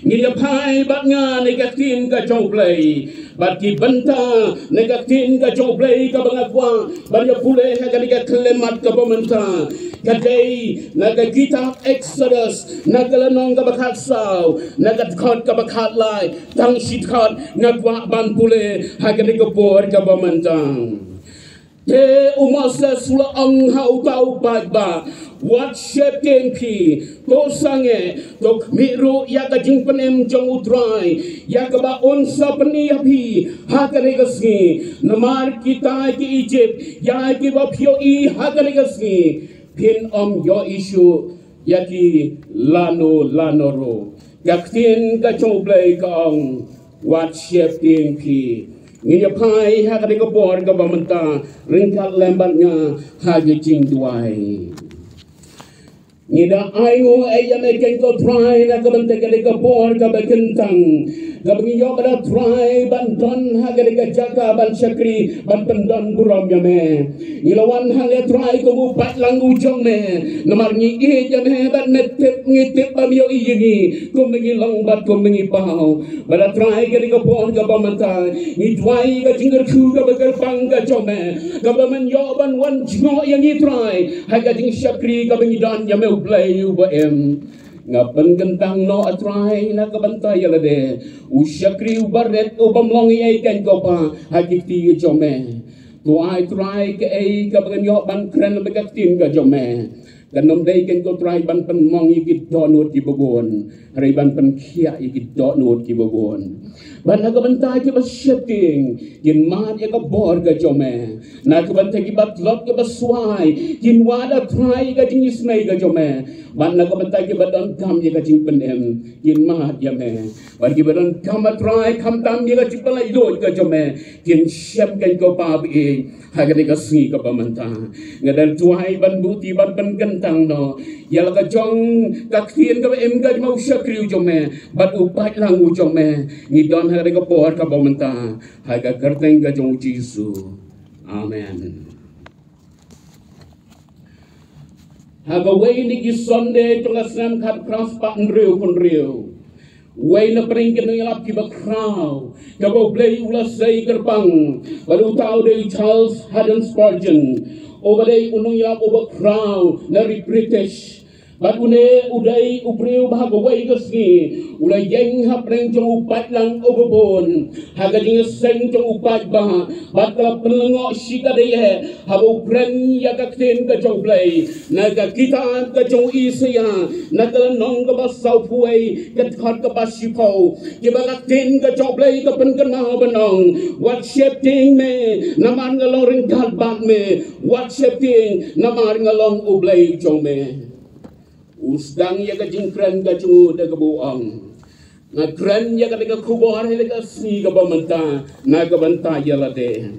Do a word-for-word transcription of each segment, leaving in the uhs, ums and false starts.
Ngin ïa phai bad nga na ka ktien ka jong U Blei, bad ki bynta na ka ktien ka jong U Blei kaba nga kwah ban ïa pule ha kane ka khyllipmat kaba mynta. Ka dei na ka kitab Exodus, na ka lynnong kaba khatsaw, na ka dkhot kaba khatlai. Tang shi dkhot nga kwah ban pule ha kane ka por kaba mynta. Te u Moses u la ong ha uta u paidbah, wat sheptieng phi, to sangeh, to khmih ruh ïa ka jingpynim jong U Trai ïa kaba un sa pyni ïa phi ha kane ka sngi. Namar kita ki Ijipt, ïa kiba phi ïohi ha kane ka sngi, phin ym ïohi shuh ïa ki lano lano ruh. Ka ktien ka jong U Blei ka ong, wat sheptieng phi. Ngin ïa phai ha kane ka por kaba mynta, ryngkat lem bad nga ha ka jingduwai. Ngi da ainguh ïa me keiñ ko Trai na ka bynta kane ka por kaba kyntang, kaba ngi ïoh bad Trai ban don ha kane ka jaka ban shakri ban pyndon burom ïa me. Ngi la wan hangne Trai kum u paidlang u jong me, namar ngi ïeit ïa me bad me tip, ngi tip ba me ïohi ïa ngi kumba ngi long bad kumba ngi paw. Bad Trai kane ka por kaba mynta ngi duwai ka jingkyrkhu kaba kyrpang ka jong me, kaba men ïoh ban wan jngoh ïa ngi Trai ha ka jingshakri kaba ngi don ïa me U Blei uba im. Nga pynkyntang noh Trai na ka bynta ïa lade u shakri uba rit uba mlong ïa keiñ ko Pa ha ki kti ka jong me. To ai Trai kaei kaba ngan ïoh ban kren bad ka ktien ka jong me. Kan ym dei keiñ ko Trai ban pynmong ïa ki dohnud kiba bun, hynrei ban pynkhiah ïa ki dohnud kiba bun. Bad na ka bynta kiba sheptieng, kin mad ïa ka bor ka jong me. Na ka bynta kiba tlot kiba swai, kin wad Trai ka jingisynei ka jong me. Bad na ka bynta kiba donkam ïa ka jingpynim, kin mad ïa me. Bad kiba donkam Trai khamtam ïa ka jingpynlait luid ka jong me, kin shem keiñ ko Pa ba ïeit ha kane ka sngi kaba mynta. Nga da duwai ban buti ban pynkyntang noh ïa la ka jong ka ktien kaba im ka jong u shakri u jong me bad u paidlang u jong me. Ngi don ha kane ka por kaba mynta ha ka kyrteng ka jong u Jisu. Amen. Ha kawei na ki Sunday jong ka snem khatphra spah hynriewphew hynriew, wei na pdeng ki nongïalap kiba khraw kaba U Blei u la sei kyrpang, bad uta u dei Charles Haddon Spurgeon, uba dei u nongïalap uba khraw na ri British. Bad une u dei u briew ba ha kawei ka sngi u la ïeng hapdeng jong u paidlang uba bun, ha ka jingïaseng jong u paidbah, bad ka la pynlyngngoh shikatdei eh haba u kren ïa ka ktien ka jong U Blei na ka kitab ka jong u Isaïah, na ka lynnong kaba sawphew wei, ka dkhot kaba shiphew, kiba ka ktien ka jong U Blei ka pynkynmaw ban ong, wat sheptieng me, namar nga long ryngkat bad me. Wat sheptieng, namar nga long U Blei jong me. U sdang ïa ka jingkren ka jong u da kaba u ong, nga kren ïa kane ka khubor ha kane ka sngi kaba mynta na ka bynta ïa lade,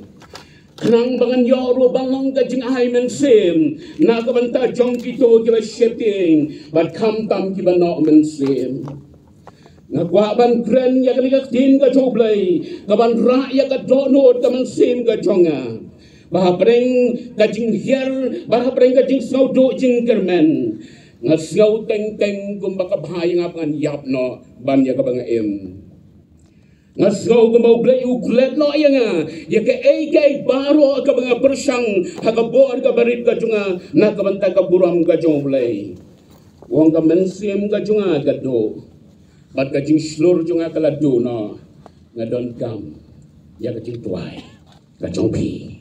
khnang ba ngan ïoh ruh ban long ka jingai mynsiem na ka bynta jong kito kiba sheptieng bad khamtam kiba noh mynsiem. Nga kwah ban kren ïa kane ka ktien ka jong U Blei kaban rah ïa ka dohnud ka mynsiem ka jong nga, ba hapdeng ka jinghiar, ba hapdeng ka jingsngewdon jingkyrmen, nga sngew teng teng kumba ka bha ïa nga ba ngan ïap noh ban ïa kaba nga im. Nga sngew kumba U Blei u klet noh ïa nga ïa kaei kaei baroh kaba nga pyrshang ha ka bor kaba rit ka jong nga na ka bynta ka burom ka jong U Blei. U ong ka mynsiem ka jong nga ka duh, bad ka jingshlur jong nga ka la duh noh. Nga donkam ïa ka jingduwai ka jong phi.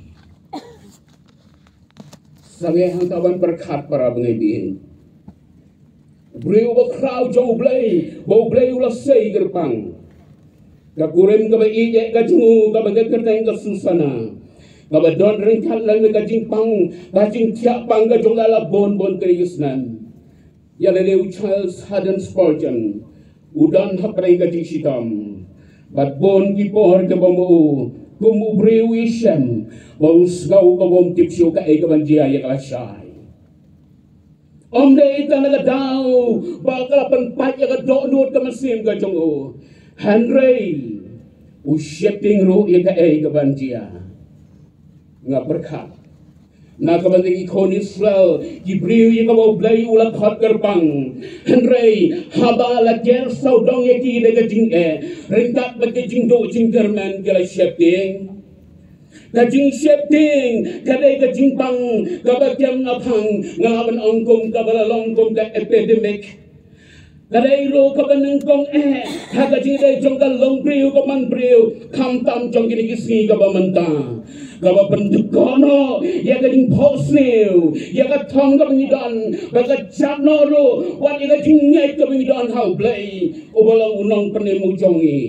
Sangeh hangta ban pyrkhat para bangeit. U briew uba khraw jong U Blei, ba U Blei u la sei kyrpang. Ka kurim kaba ïeit ka jong u kaba ka kyrteng ka Susana, kaba don ryngkat lem ka jingpang, ka jingthiah pang ka jong la la bun bun tylli ki snem. Ïa lade u Charles Haddon Spurgeon u don hapdeng ka jingshitom. Bad bun ki por kaba ma u kum u briew u shem, ba u sngew kaba um tip shuh kaei kaban jia ïa ka lashai. Ym dei tang na ka daw ba ka la pynpait ïa ka dohnud ka mynsiem ka jong u, hynrei u sheptieng ruh ïa kaei kaban jia. Nga pyrkhat Na ka bynta ki khun Israel, ki briew ïa kiba U Blei u la khot kyrpang. Hynrei haba la ker sawdong ïa ki da ka jingeh, ryngkat bad ka jingduh jingkyrmen ki la sheptieng. Ka jingsheptieng ka dei ka jingpang kaba kem na phang, nga lah ban ong kum kaba la long kum ka epidemic. Ka dei ruh kaba nyngkong eh ha ka jingdei jong ka longbriew ka manbriew, khamtam jong kine ki sngi kaba mynta. Kaba pyndukor noh ïa ka jingphohsniew, ïa ka thong kaba ngi don, bad ka jat noh ruh wat ïa ka jingngeit kaba ngi don ha U Blei uba long u nongpynim u jong ngi.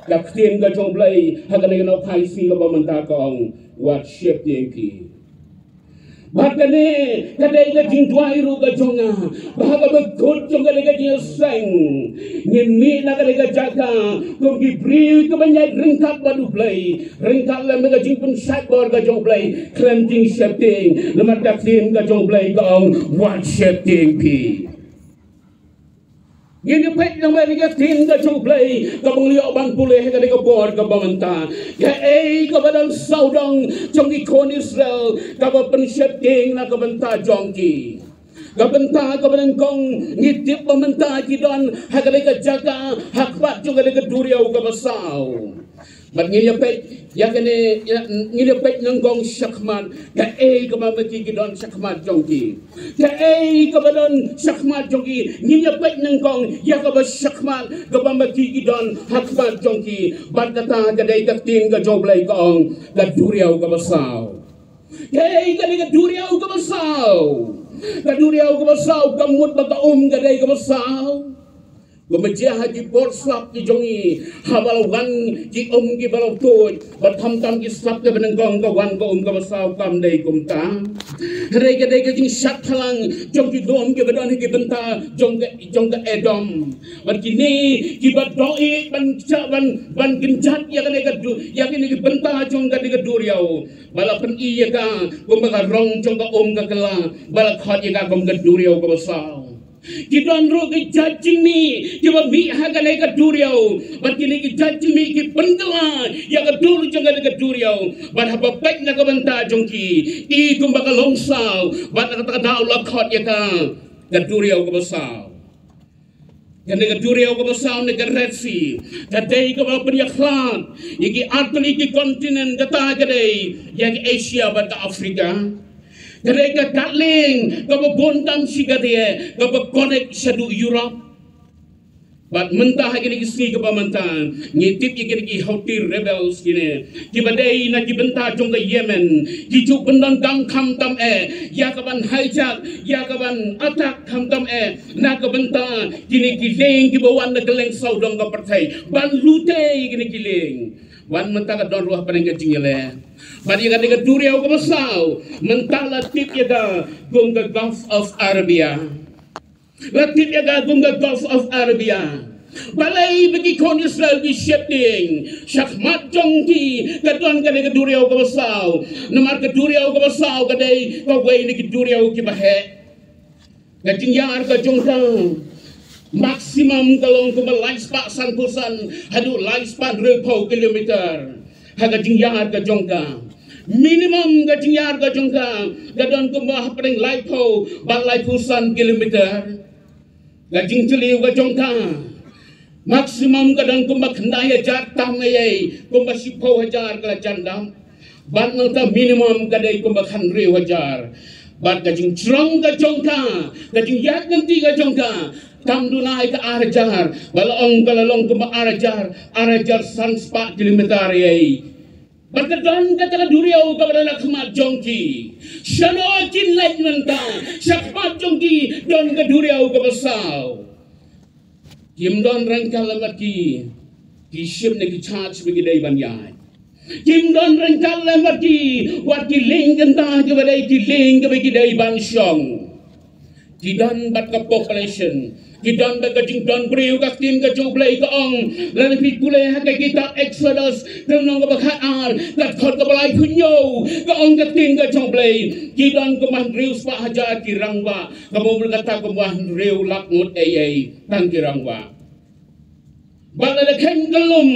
Ka ktien ka jong U Blei ha kane ka nohphai sngi kaba mynta ka ong, wat sheptieng ki. Bad kane ka dei ka jingduwai ruh ka jong nga, ba ha kaba kut jong kane ka jingïaseng, ngin mih na kane ka jaka kum ki briew kiba ïaid ryngkat bad U Blei, ryngkat lem bad ka jingpynshait bor ka jong U Blei, khlem jingsheptieng. Namar ka ktien ka jong U Blei ka ong, wat sheptieng phi. Ngin ïa peit lang bad ka ktien ka jong U Blei kaba ngi ïoh ban pule ha kane ka por kaba mynta. Kaei kaba don sawdong jong ki khun Israel kaba pynsheptieng na ka bynta jong ki? Ka bynta kaba nyngkong ngi tip ba mynta ki don ha kane ka jaka, ha khmat jong kane ka duriaw kaba saw. Bad ngin ïa peit ïa kane, ïa, ngin ïa peit nyngkong shakhmat kaei kaba ma ki ki don shakhmat jong ki. Kaei kaba don shakhmat jong ki, ngin ïa peit nyngkong ïa kaba shakhmat kaba ma ki ki don ha khmat jong ki. Bad kata ka dei ka ktien ka jong U Blei ka ong, ka duriaw kaba saw. Kaei ka dei ka duriaw kaba saw? Ka duriaw kaba saw ka mut ba ka um ka dei kaba saw. Kumba jia ha ki por slap ki jong ngi, haba la wan ki um kiba la tuid, bad khamtam ki slap kiba nyngkong ka wan ka um kaba saw, kam dei kumta. Hynrei ka dei ka jingshad phalang jong ki lum kiba don ha ki bynta jong ka, jong ka Edom. Bad kine kiba doh ïa ban, ban, ban kynjat ïa kane ka du-, ïa kane ka bynta jong kane ka duriaw, ba la pyni ïa ka kumba ka rong jong ka um ka kylla, ba la khot ïa ka kum ka duriaw kaba saw. Ki don ruh ki jait jingmih kiba mih ha kane ka duriaw. Bad kine ki jait jingmih ki pynkylla ïa ka dur jong kane ka duriaw. Bad haba peit na ka bynta jong ki, i kumba ka long saw. Bad na kata ka daw la khot ïa ka, ka duriaw kaba saw. Kane ka duriaw kaba saw ne ka Red Sea ka dei kaba pynïakhlad ïa ki artylli ki kontinent, kata ka dei ïa ka Asia bad ka Afrika. Ka dei ka katlieng kaba bun tam shi katei kaba connect shaduh Europe. Bad mynta ha kine ki sngi kaba mynta ngi tip ïa kine ki Houthi rebels kine, kiba dei na ki bynta jong ka Yemen, ki ju pyndonkam khamtam eh ïa ka ban hijack, ïa ka ban attack khamtam eh na ka bynta kine ki lieng kiba wan na kylleng sawdong ka pyrthei ban lute ïa kine ki lieng. Bad mynta ka don ruh hapdeng ka jingïaleh. Bad ïa kane ka duriaw kaba saw mynta la tip ïa ka kum ka Gulf of Arabia. La tip ïa ka kum ka Gulf of Arabia. Balei ba ki khun Israel ki sheptieng? Shakhmat jong ki ka don kane ka duriaw kaba saw. Namar ka duriaw kaba saw ka dei kawei na ki duriaw kiba heh. Ka jingïar ka jong ka maximum ka long kumba lai spah sanphew san haduh lai spah hynriewphew kilometer. Ha ka jingïar ka jong ka, minimum ka jingïar ka jong ka ka don kumba hapdeng laiphew bad laiphew san kilometer. Ka jingtylli ka jong ka maximum ka don kumba khyndai hajar tam ei ei, kumba shiphew hajar ka la jan dap. Bad nangta minimum ka dei kumba khathynriew hajar. Bad ka jingjrong ka jong ka, ka jingïaid lynti ka jong ka, tam duna ïa ka ar hajar, ba la ong ka la long kumba ar hajar, ar hajar san spah kilometer ei ei. Bad ka don kata ka duriaw kaba don ha khmat jong ki. Shano kin leit mynta? Shakhmat jong ki don ka duriaw kaba saw. Kim don ryngkat lem bad ki, ki shim ne ki jahaj ba ki dei ban ïaid. Kim don ryngkat lem bad ki wat ki lieng kynta kiba dei ki lieng kiba ki dei ban shong. Ki don bad ka population, ki don bad ka jingdon briew. Ka ktien ka jong U Blei ka ong, lada phi pule ha ka kitab Exodus, ka lynnong kaba khatar, ka dkhot kaba laiphew hynñiew, ka ong ka ktien ka jong U Blei, ki don kumba hynriew spah hajar ki rangbah, kaba mut kata kumba hynriew lak ngut ei ei tang ki rangbah. Bad lada kheiñ ka lum,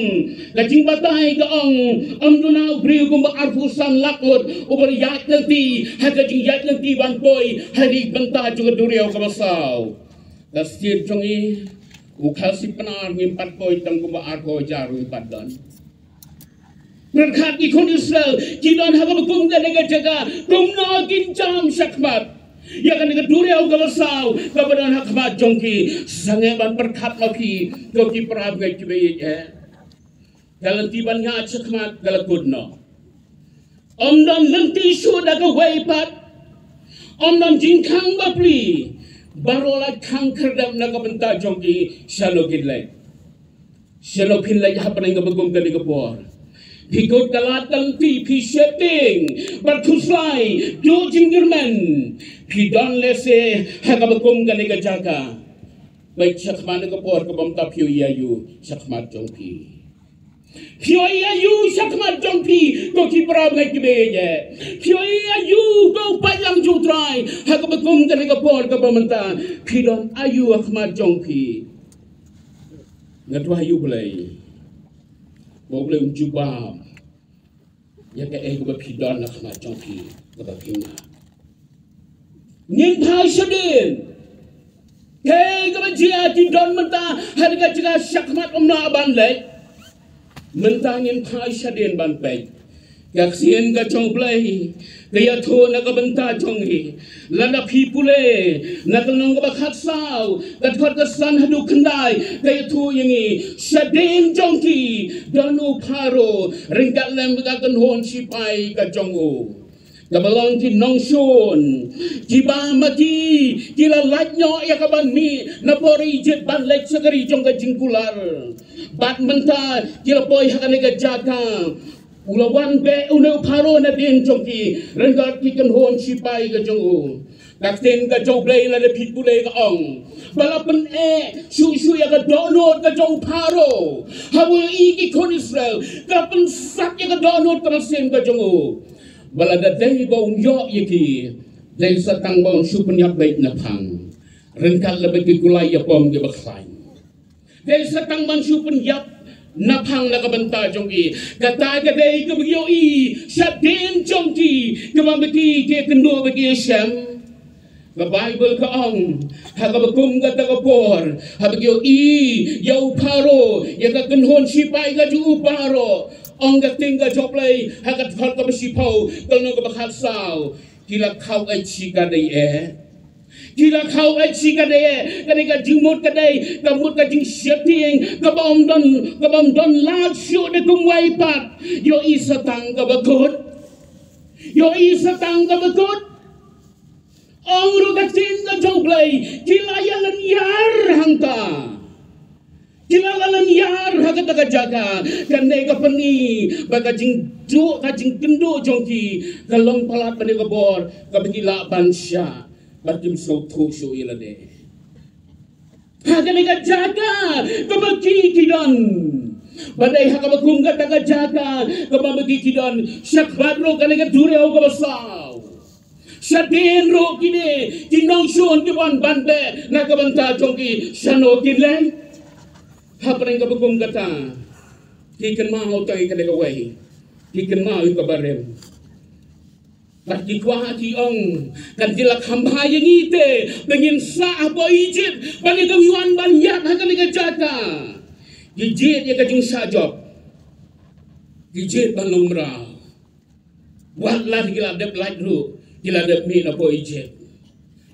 ka jingbatai ka ong, ym duna u briew kumba arphew san lak ngut uba ïaid lynti ha ka jingïaid lynti ban poi ha ri bynta jong ka duriaw kaba saw. Ka state jong ngi, u Khasi Pnar, ngim pat poi tang kumba arphew hajar ngi pat don. Pyrkhat ki khun Israel ki don ha kaba kum kane ka jaka, kumno kin jam shakhmat ïa kane ka duriaw kaba saw kaba don ha khmat jong ki. Sangeh ban pyrkhat ma phi, ko ki para bangeit kiba ïeit eh. Ka lynti ban ïaid shakhmat ka la kut noh. Ym don lynti shuh da kawei pat. Ym don jingkhang bapli. Baroh la khang khyrdep na ka bynta jong ki. Shano kin leit? Shano phin leit hapdeng kaba kum kane ka por? Phi kut ka lad ka lynti, phi sheptieng bad khuslai, duh jingkyrmen. Phi don lehse ha kaba kum kane ka jaka. Peit shakhmat na ka por kaba mynta, phi ïohi aïu shakhmat jong phi? Phi ïohi aïu shakhmat jong phi, ko ki para bangeit kiba ïeit eh? Phi ïohi aïu, ko u paidlang jong U Trai, ha kaba kum kane ka por kaba mynta? Phi don aïu ha khmat jong phi? Nga duwai ïa U Blei ba U Blei un jubab ïa kaei kaba phi don ha khmat jong phi kaba phi ngap. Ngin phai shadien. Kaei kaba jia, ki don mynta ha ka jaka shakhmat, ym lah ban leit. Mynta ngin phai shadien ban peit. Ka ktien ka jong U Blei ka ïathuh na ka bynta jong ngi. Lada phi pule na ka lynnong kaba khatsaw, ka dkhot ka san haduh khyndai, ka ïathuh ïa ngi, shadien jong ki don u Pharaoh, ryngkat lem bad ka kynhun shipai ka jong u, kaba long ki nongshun, kiba ma ki ki la lait noh ïa ka ban mih na por Ijipt ban leit sha ka ri jong ka jingkular. Bad mynta ki la poi ha kane ka jaka. U la wan beh une u Pharaoh nadien jong ki ryngkat ki kynhun shipai ka jong u. Ka ktien ka jong U Blei, lada phi pule, ka ong ba la pyneh shuh shuh ïa ka dohnud ka jong u Pharaoh. Haba u ïohi ki khun Israel, ka pynsat ïa ka dohnud ka mynsiem ka jong u. Ba lada dei ba un ïoh ïa ki, dei sa tang ba un shu pynïap beit na phang ryngkat lem bad ki kulai ïapom kiba khlaiñ. Dei sa tang ban shu pynïap na phang na ka bynta jong ki. Kata ka dei kaba ïohi shadien jong ki, kaba ma ki ki ïakynduh bad ki ïashem. Ka Baibl ka ong, ha kaba kum kata ka por, haba ki ïohi ïa u Pharaoh, ïa ka kynhun shipai ka jong u Pharaoh, ong ka ktien ka jong U Blei ha ka dkhot kaba shiphew, ka lynnong kaba khatsaw, ki la khaw eit shi ka dei eh. Ki la khaw eit shi ka dei eh. Kane ka jingmut ka dei ka mut ka jingsheptieng kaba ym don, kaba ym don lad shuh da kumwei pat. Ïohi sa tang kaba kut. Ïohi sa tang kaba kut. Ong ruh ka ktien ka jong U Blei, ki la ïalam ïar hangta. Ki la ïalam ïar ha kata ka jaka. Kane ka pyni ba ka jingduh, ka jingkynduh jong ki ka long palat ban ïa ka bor kaba ki lah ban shah, bad kim sngewthuh shuh ïa lade. Ha kane ka jaka kaba ki ki don, ba dei ha kaba kum kata ka jaka kaba ma ki ki don, shakhmat ruh kane ka duriaw kaba saw. Shadien ruh kine ki nongshun ki wan ban beh na ka bynta jong ki, shano kin leit? Hapdeng kaba kum kata, ki kynmaw tang ïa kane kawei, ki kynmaw ïa kaba rim. Bad ki kwah, ki ong, kan jia la kham bha ïa ngi te ba ngin sah hapoh Ijipt, ba ngin ym wan ban ïap ha kane ka jaka. Ki jied ïa ka jingsah jop, ki jied ban long mraw. Wat la ki la dep lait ruh, ki la dep mih napoh Ijipt.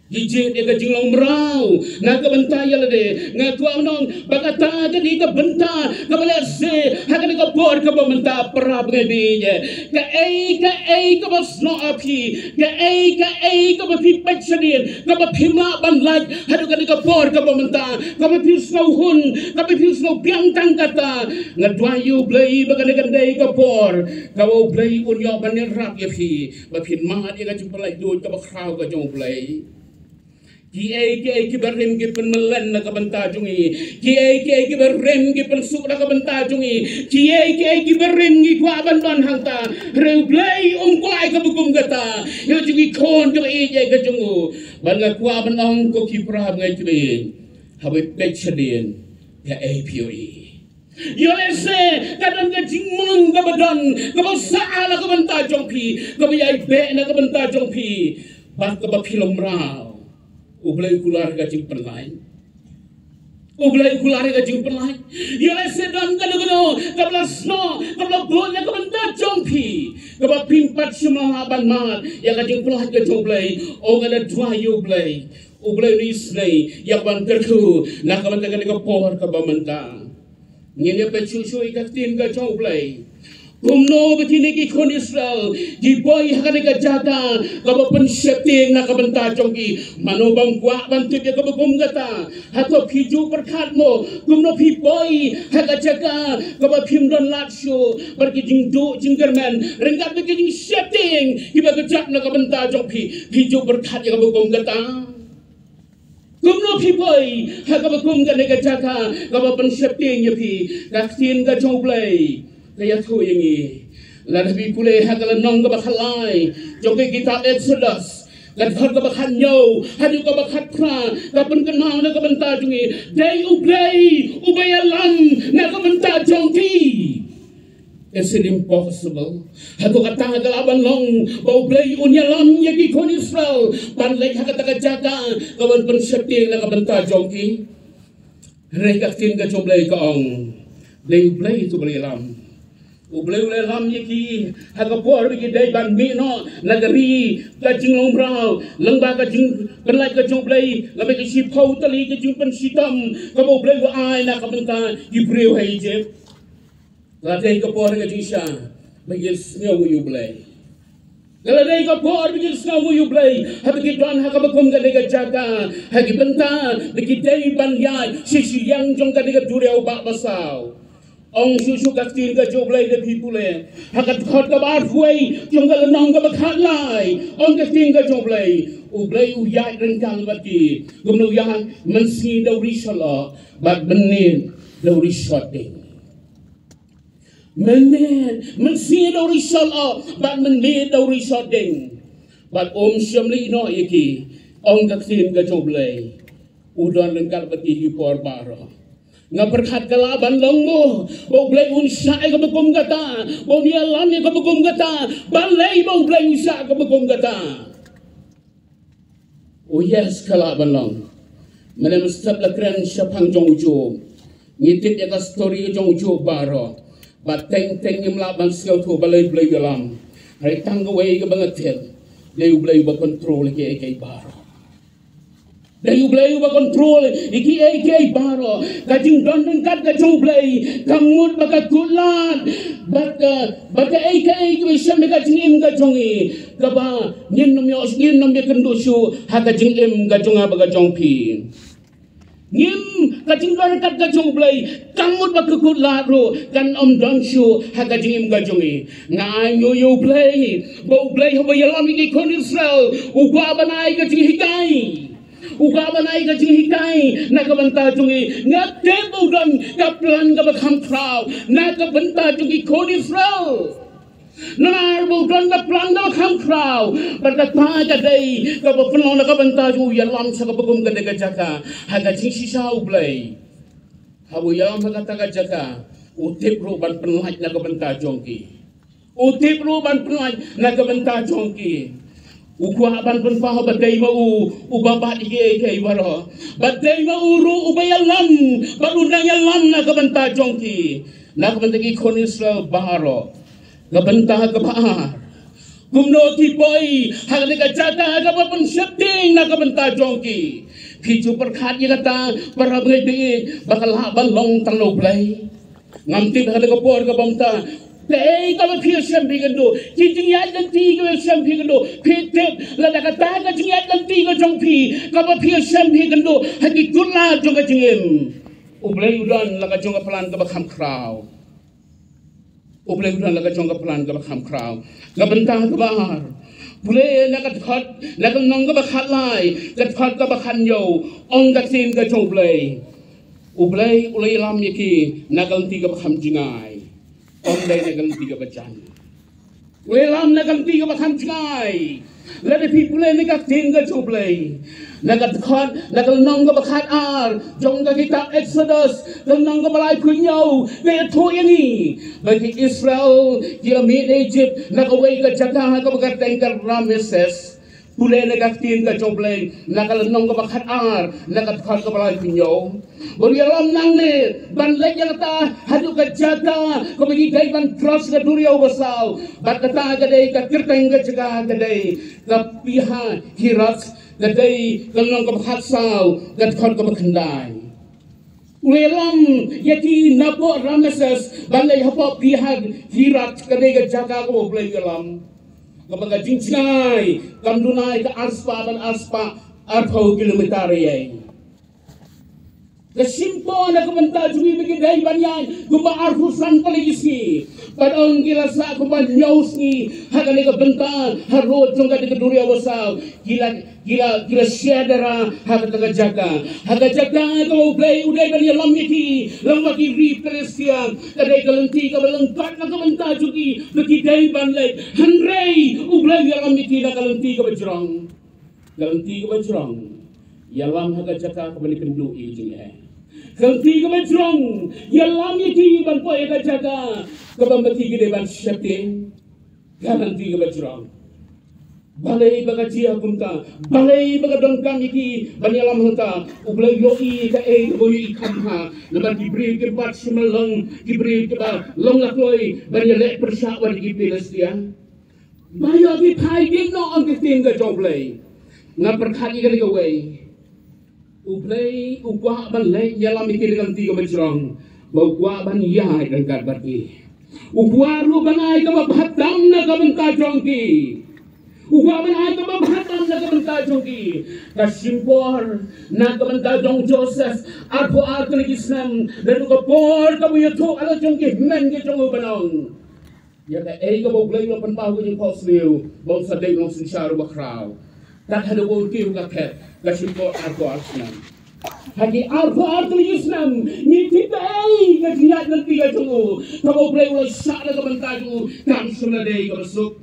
Ki jied ïa ka jinglong mraw na ka bynta ïa lade. Nga kwah ban ong ba kata ka dei ka bynta kaba lehse ha kane ka por kaba mynta, para bangeit, kaei kaei kaba snoh ha phi, kaei kaei kaba phi peit shadien, kaba phim lah ban lait haduh kane ka por kaba mynta, kaba phi sngewhun, kaba phi sngewbiang tang kata, nga duwai ïa U Blei ba kane kan dei ka por kaba U Blei un ïoh ban ïarap ïa phi, ba phin mad ïa ka jingpynlait duh kaba khraw ka jong U Blei. Kiei kiei kiba rim ki pynmlien na ka bynta jong ngi. Kiei kiei kiba rim ki pynsuk na ka bynta jong ngi. Kiei kiei kiba rim ngi kwah ban don hangta, hynrei U Blei um kwah ïa kaba kum kata ïa jong ngi, khun jong ngi, ïa ka jong u. Bad nga kwah ban ong, ko ki para bangeit, haba phi peit shadien, kaei phi ïohi? Ïoh lehse ka don ka jingmong kaba don, kaba sah na ka bynta jong phi, kaba ïai beh na ka bynta jong phi, bad kaba phi long mraw. U Blei u kular ka jingpynlait. U Blei u kular ka jingpynlait. Ïoh lehse don kano kano kaba la snoh, kaba la bud na ka bynta jong phi, kaba phim pat shym la lah ban mad ïa ka jingpynlait ka jong U Blei. Ong, nga da duwai ïa U Blei. U Blei un isynei ïa ka ban kyrkhu na ka bynta kane ka por kaba mynta. Ngin ïa peit shuh shuh ïa ka ktien ka jong U Blei. Kumno ba kine ki khun Israel ki poi ha kane ka jaka kaba pynsheptieng na ka bynta jong ki. Mano bym kwah ban tip ïa kaba kum kata? Hato phi ju pyrkhat mo kumno phi poi ha ka jaka kaba phim don lad shuh bad ki jingduh jingkyrmen ryngkat bad ki jingsheptieng kiba kjat na ka bynta jong phi? Phi ju pyrkhat ïa kaba kum kata? Kumno phi poi ha kaba kum kane ka jaka kaba pynsheptieng ïa phi? Ka ktien ka jong U Blei ka ïathuh ïa ngi. Lada phi pule ha ka lynnong kaba khatlai jong ka kitab Exodus, ka dkhot kaba khathynñiew haduh kaba khatphra, ka pynkynmaw na ka bynta jong ngi, dei U Blei uba ïalam na ka bynta jong ki. Is it impossible? Hato kata ka lah ban long ba U Blei un ïalam ïa ki khun Israel ban leit ha kata ka jaka kaban pynsheptieng na ka bynta jong ki? Hynrei ka ktien ka jong U Blei ka ong, dei U Blei uba ïalam. U Blei u la ïalam ïa ki ha ka por ba ki dei ban mih noh na ka ri ka jinglong mraw lyngba ka jingpynlait ka jong U Blei, lyngba ka shiphew tylli ka jingpynshitom kaba U Blei u ai na ka bynta ki briew ha Ijipt. Ka la dei ka por ka jingshisha ba ki sngew ïa U Blei. Ka la dei ka por ba ki sngew ïa U Blei haba ki don ha kaba kum kane ka jaka, ha ki bynta ba ki dei ban ïaid sha shiliang jong kane ka duriaw ba basaw. Ong shuh shuh ka ktien ka jong U Blei, lada phi pule ha ka dkhot kaba arphew wei jong ka lynnong kaba khatlai, ong ka ktien ka jong U Blei, U Blei u ïaid ryngkat bad ki. Kumno u ïaid? Mynsngi da u ri shalok bad mynmiet da u ri shot dieng. Mynmiet, mynsngi da u ri shalok bad mynmiet da u ri shot dieng. Bad um shym leit noh ïa ki, ong ka ktien ka jong U Blei. U don ryngkat bad ki ha ki por baroh. Nga pyrkhat ka lah ban long mo ba U Blei un shah ïa kaba kum kata, ba un ïalam ïa kaba kum kata? Balei ba U Blei u shah ïa kaba kum kata? Oh yes, ka lah ban long. Mynne mynstep la kren shaphang jong u Job. Ngi tip ïa ka story jong u Job baroh. Bad teng teng ngim lah ban sngewthuh balei U Blei u ïalam. Hynrei tang kawei kaba nga tip, dei U Blei uba control ïa kiei kiei baroh. Dei U Blei uba control ïa kiei kiei baroh. Ka jingdon ryngkat ka jong U Blei ka mut ba ka kut lad bad ka, bad kaei kaei kaba shem ha ka jingim ka jong ngi, kaba ngin ym ïoh, ngin ym ïakynduh shuh ha ka jingim ka jong nga bad ka jong phi. Ngim, ka jingdon ryngkat ka jong U Blei ka mut ba ka kut lad ruh kan ym don shuh ha ka jingim ka jong ngi. Nga ainguh ïa U Blei ba U Blei haba u ïalam ïa ki khun Israel u kwah ban ai ka jinghikai. U kwah ban ai ka jinghikai na ka bynta jong ngi. Nga tip ba u don ka plan kaba kham khraw na ka bynta jong ki khun Israel. Namar ba u don ka plan kaba kham khraw, bad kata ka dei kaba pynlong na ka bynta jong u ïalam sha kaba kum kane ka jaka. Ha ka jingshisha U Blei, haba u ïalam ha kata ka jaka, u tip ruh ban pynlait na ka bynta jong ki. U tip ruh ban pynlait na ka bynta jong ki. U kwah ban pynpaw ba dei ma u uba bat ïa kiei kiei baroh, ba dei ma u ruh uba ïalam, bad u nang ïalam na ka bynta jong ki, na ka bynta ki khun Israel baroh. Ka bynta kaba ar, kumno ki poi ha kane ka jaka kaba pynsheptieng na ka bynta jong ki? Phi ju pyrkhat ïa kata, para bangeit, ba ka lah ban long tang na U Blei? Ngam tip ha kane ka por kaba mynta kaei kaba phi ïashem phi kynduh, ki jingïaid lynti kiba ïashem phi kynduh. Phi tip, lada kata ka jingïaid lynti ka jong phi kaba phi ïashem phi kynduh ha ki kut lad jong ka jingim, U Blei u don la ka jong ka plan kaba kham khraw. U Blei u don la ka jong ka plan kaba kham khraw. Ka bynta kaba ar, pule na ka dkhot, na ka lynnong kaba khatlai, ka dkhot kaba khathynñiew, ong ka ktien ka jong U Blei. U Blei u la ïalam ïa ki na ka lynti kaba kham jngai, ym dei na ka lynti kaba jan. U ïalam na ka lynti kaba kham jngai. Lada phi pule na ka ktien ka jong U Blei, na ka dkhot, na ka lynnong kaba khatar jong ka kitab Exodus, ka lynnong kaba laiphew hynñiew, ka ïathuh ïa ngi ba ki Israel ki la mih na Egypt na kawei ka jaka kaba kyrteng ka Rameses. Pule na ka ktien ka jong U Blei na ka lynnong kaba khatar, na ka dkhot kaba laiphew hynñiew. Bad u ïalam nangne ban leit ïa kata haduh ka jaka kaba ngi dei ban cross ka duriaw basaw. Bad kata ka dei ka kyrteng ka jaka ka dei ka Pi-hahiroth, ka dei ka lynnong kaba khatsaw, ka dkhot kaba khyndai. U ïalam ïa ki napoh Rameses ban leit hapoh Pi-hahiroth, ka dei ka jaka kaba U Blei u ïalam. Kaba ka jingjngai kam duna ïa ka arspah bad arspah arphew kilometer ïa. Ka shim por na ka bynta jong ngi ba ki dei ban ïaid kumba arphew san tylli ki sngi. Bad ong ki la sah kumba hynñiew sngi ha kane ka bynta harud jong kane ka duriaw basaw. Ki la, ki la, ki la shadera ha kata ka jaka. Ha ka jaka kaba U Blei u dei ban ïalam ïa ki, lem bad ki ri Philistia. Ka dei ka lynti kaba lyngkot na ka bynta jong ki ba ki dei ban leit. Hynrei U Blei u ïalam ïa ki na ka lynti kaba jrong. Ka lynti kaba jrong ïalam ha ka jaka kaba ngi kynduh ïa ki jingeh. Ka lynti kaba jrong ïalam ïa ki ban poi ha ka jaka kaba ma ki ki dei ban sheptieng. Ka lynti kaba jrong. Balei ba ka jia kumta? Balei ba ka donkam ïa ki ban ïalam hangta? U Blei u ïohi kaei kaba u ïohi kham bha. Namar ki briew ki bat shim la long, ki briew kiba long la kloi ban ïaleh pyrshah bad ki Philistia. Ba ïoh ki phai, ki ïehnoh ong ka ktien ka jong U Blei. Nga pyrkhat ïa kane kawei. U Blei u kwah ban leit ïalam ïa ki na ka lynti kaba jrong. Ba u kwah ban ïaid ryngkat bad ki. U kwah ruh ban ai kaba bha tam na ka bynta jong ki. U kwah ban ai kaba bha tam na ka bynta jong ki. Ka shim por na ka bynta jong u Joseph arphew ar tylli ki snem. Naduh ka por kaba u ïathuh ïa la jong ki hynmen ki jong u ban ong ïa kaei kaba U Blei u la pynpaw ha ka jingphohsniew ba un sa dei u nongsynshar uba khraw. Kat haduh ba un kiew ha ka khet, ka shim por arphew ar snem. Ha ki arphew ar tylli ki snem ngi tip kaei ka jingïaid lynti ka jong u, kaba U Blei u la shah na ka bynta jong u kam shym la dei kaba suk.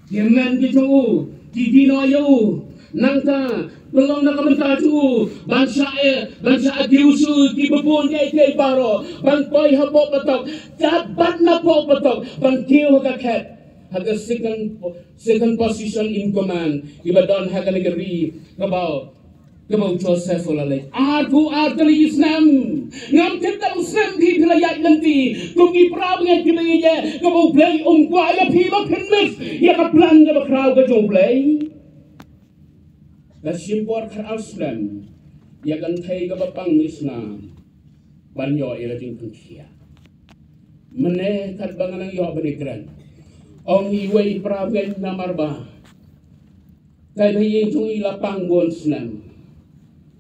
Ki hynmen ki jong u ki ïehnoh ïa u. Nangta pynlong na ka bynta jong u ban shah, eh, ban shah kiew sha u kiba bun kiei kiei baroh, ban poi hapoh patok, kat bad napoh patok, ban kiew ha ka khet, ha ka second, second position in command iba don ha kane ka ri kaba kaba u Joseph u la leit. Arphew ar tylli ki snem. Ngam tip katno snem phi phi la ïaid lynti kum ki para bangeit kiba ïeit, kaba U Blei um kwah ïa phi ba phin miss ïa ka plan kaba khraw ka jong U Blei. Ka shim por khatar snem ïa ka kynthei kaba pang misnam ban ïoh ïa ka jingpynkhiah. Mynne katba nga nang ïoh ban ïakren, ong iwei i para bangeit namar ba ka ïing jong i la pang bun snem.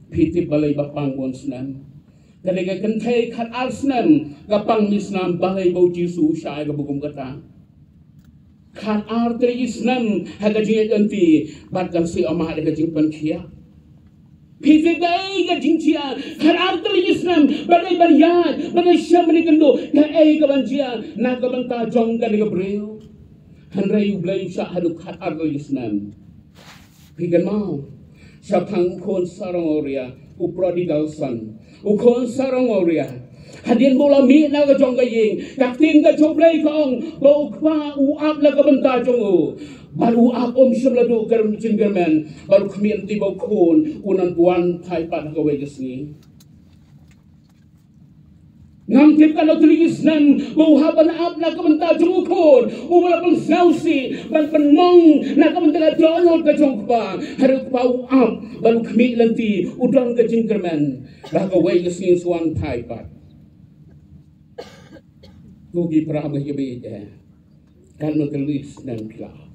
Phi tip balei ba pang bun snem? Ka dei ka kynthei khatar snem ka pang misnam, balei ba u Jisu u shah ïa kaba kum kata? Khatar tylli ki snem ha ka jingïaid lynti bad kan shu ïoh mad ïa ka jingpynkhiah. Phi tip kaei ka jingjia? Khatar tylli ki snem ba dei ban ïaid, ba dei shem, ba dei kynduh, kaei kaban jia na ka bynta jong kane ka briew? Hynrei U Blei u shah haduh khatar tylli ki snem. Phi kynmaw shaphang u khun sarong awria, u prodigal son, u khun sarong awria. Hadien ba u la mih na ka jong ka ïing, ka ktien ka jong U Blei ka ong ba u kpa u ap na ka bynta jong u. Bad u ap um shym la duh kyrmen, jingkyrmen. Bad u khmih lynti ba u khun un nang wan phai pat ha kawei ka sngi. Ngam tip katno tylli ki snem ba u hap ban ap na ka bynta jong u khun uba la pynsngewsih ban pynmong na ka bynta ka dohnud ka jong u kpa. Hynrei u kpa u ap bad u khmih lynti, u don ka jingkyrmen ba ha kawei ka sngi un sa wan phai pat. Ko ki para bangeit kiba ïeit, katno tylli ki snem phi la ap?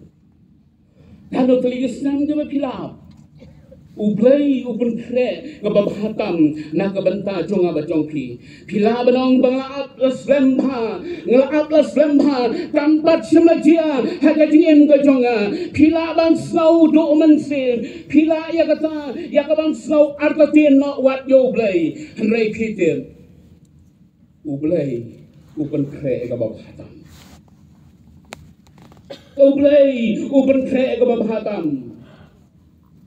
Katno tylli ki snem kiba phi la ap? U Blei u pynkhreh kaba bha tam na ka bynta jong nga bad jong phi. Phi lah ban ong ba nga la ap la slem bha, nga la ap la slem bha, tang pat shym la jia ha ka jingim ka jong nga. Phi lah ban sngew duh mynsiem, phi lah ïa kata, ïa ka ban sngew artatien noh wat ïa U Blei. Hynrei phi tip, U Blei u pynkhreh kaba bha tam. U Blei u pynkhreh kaba bha tam.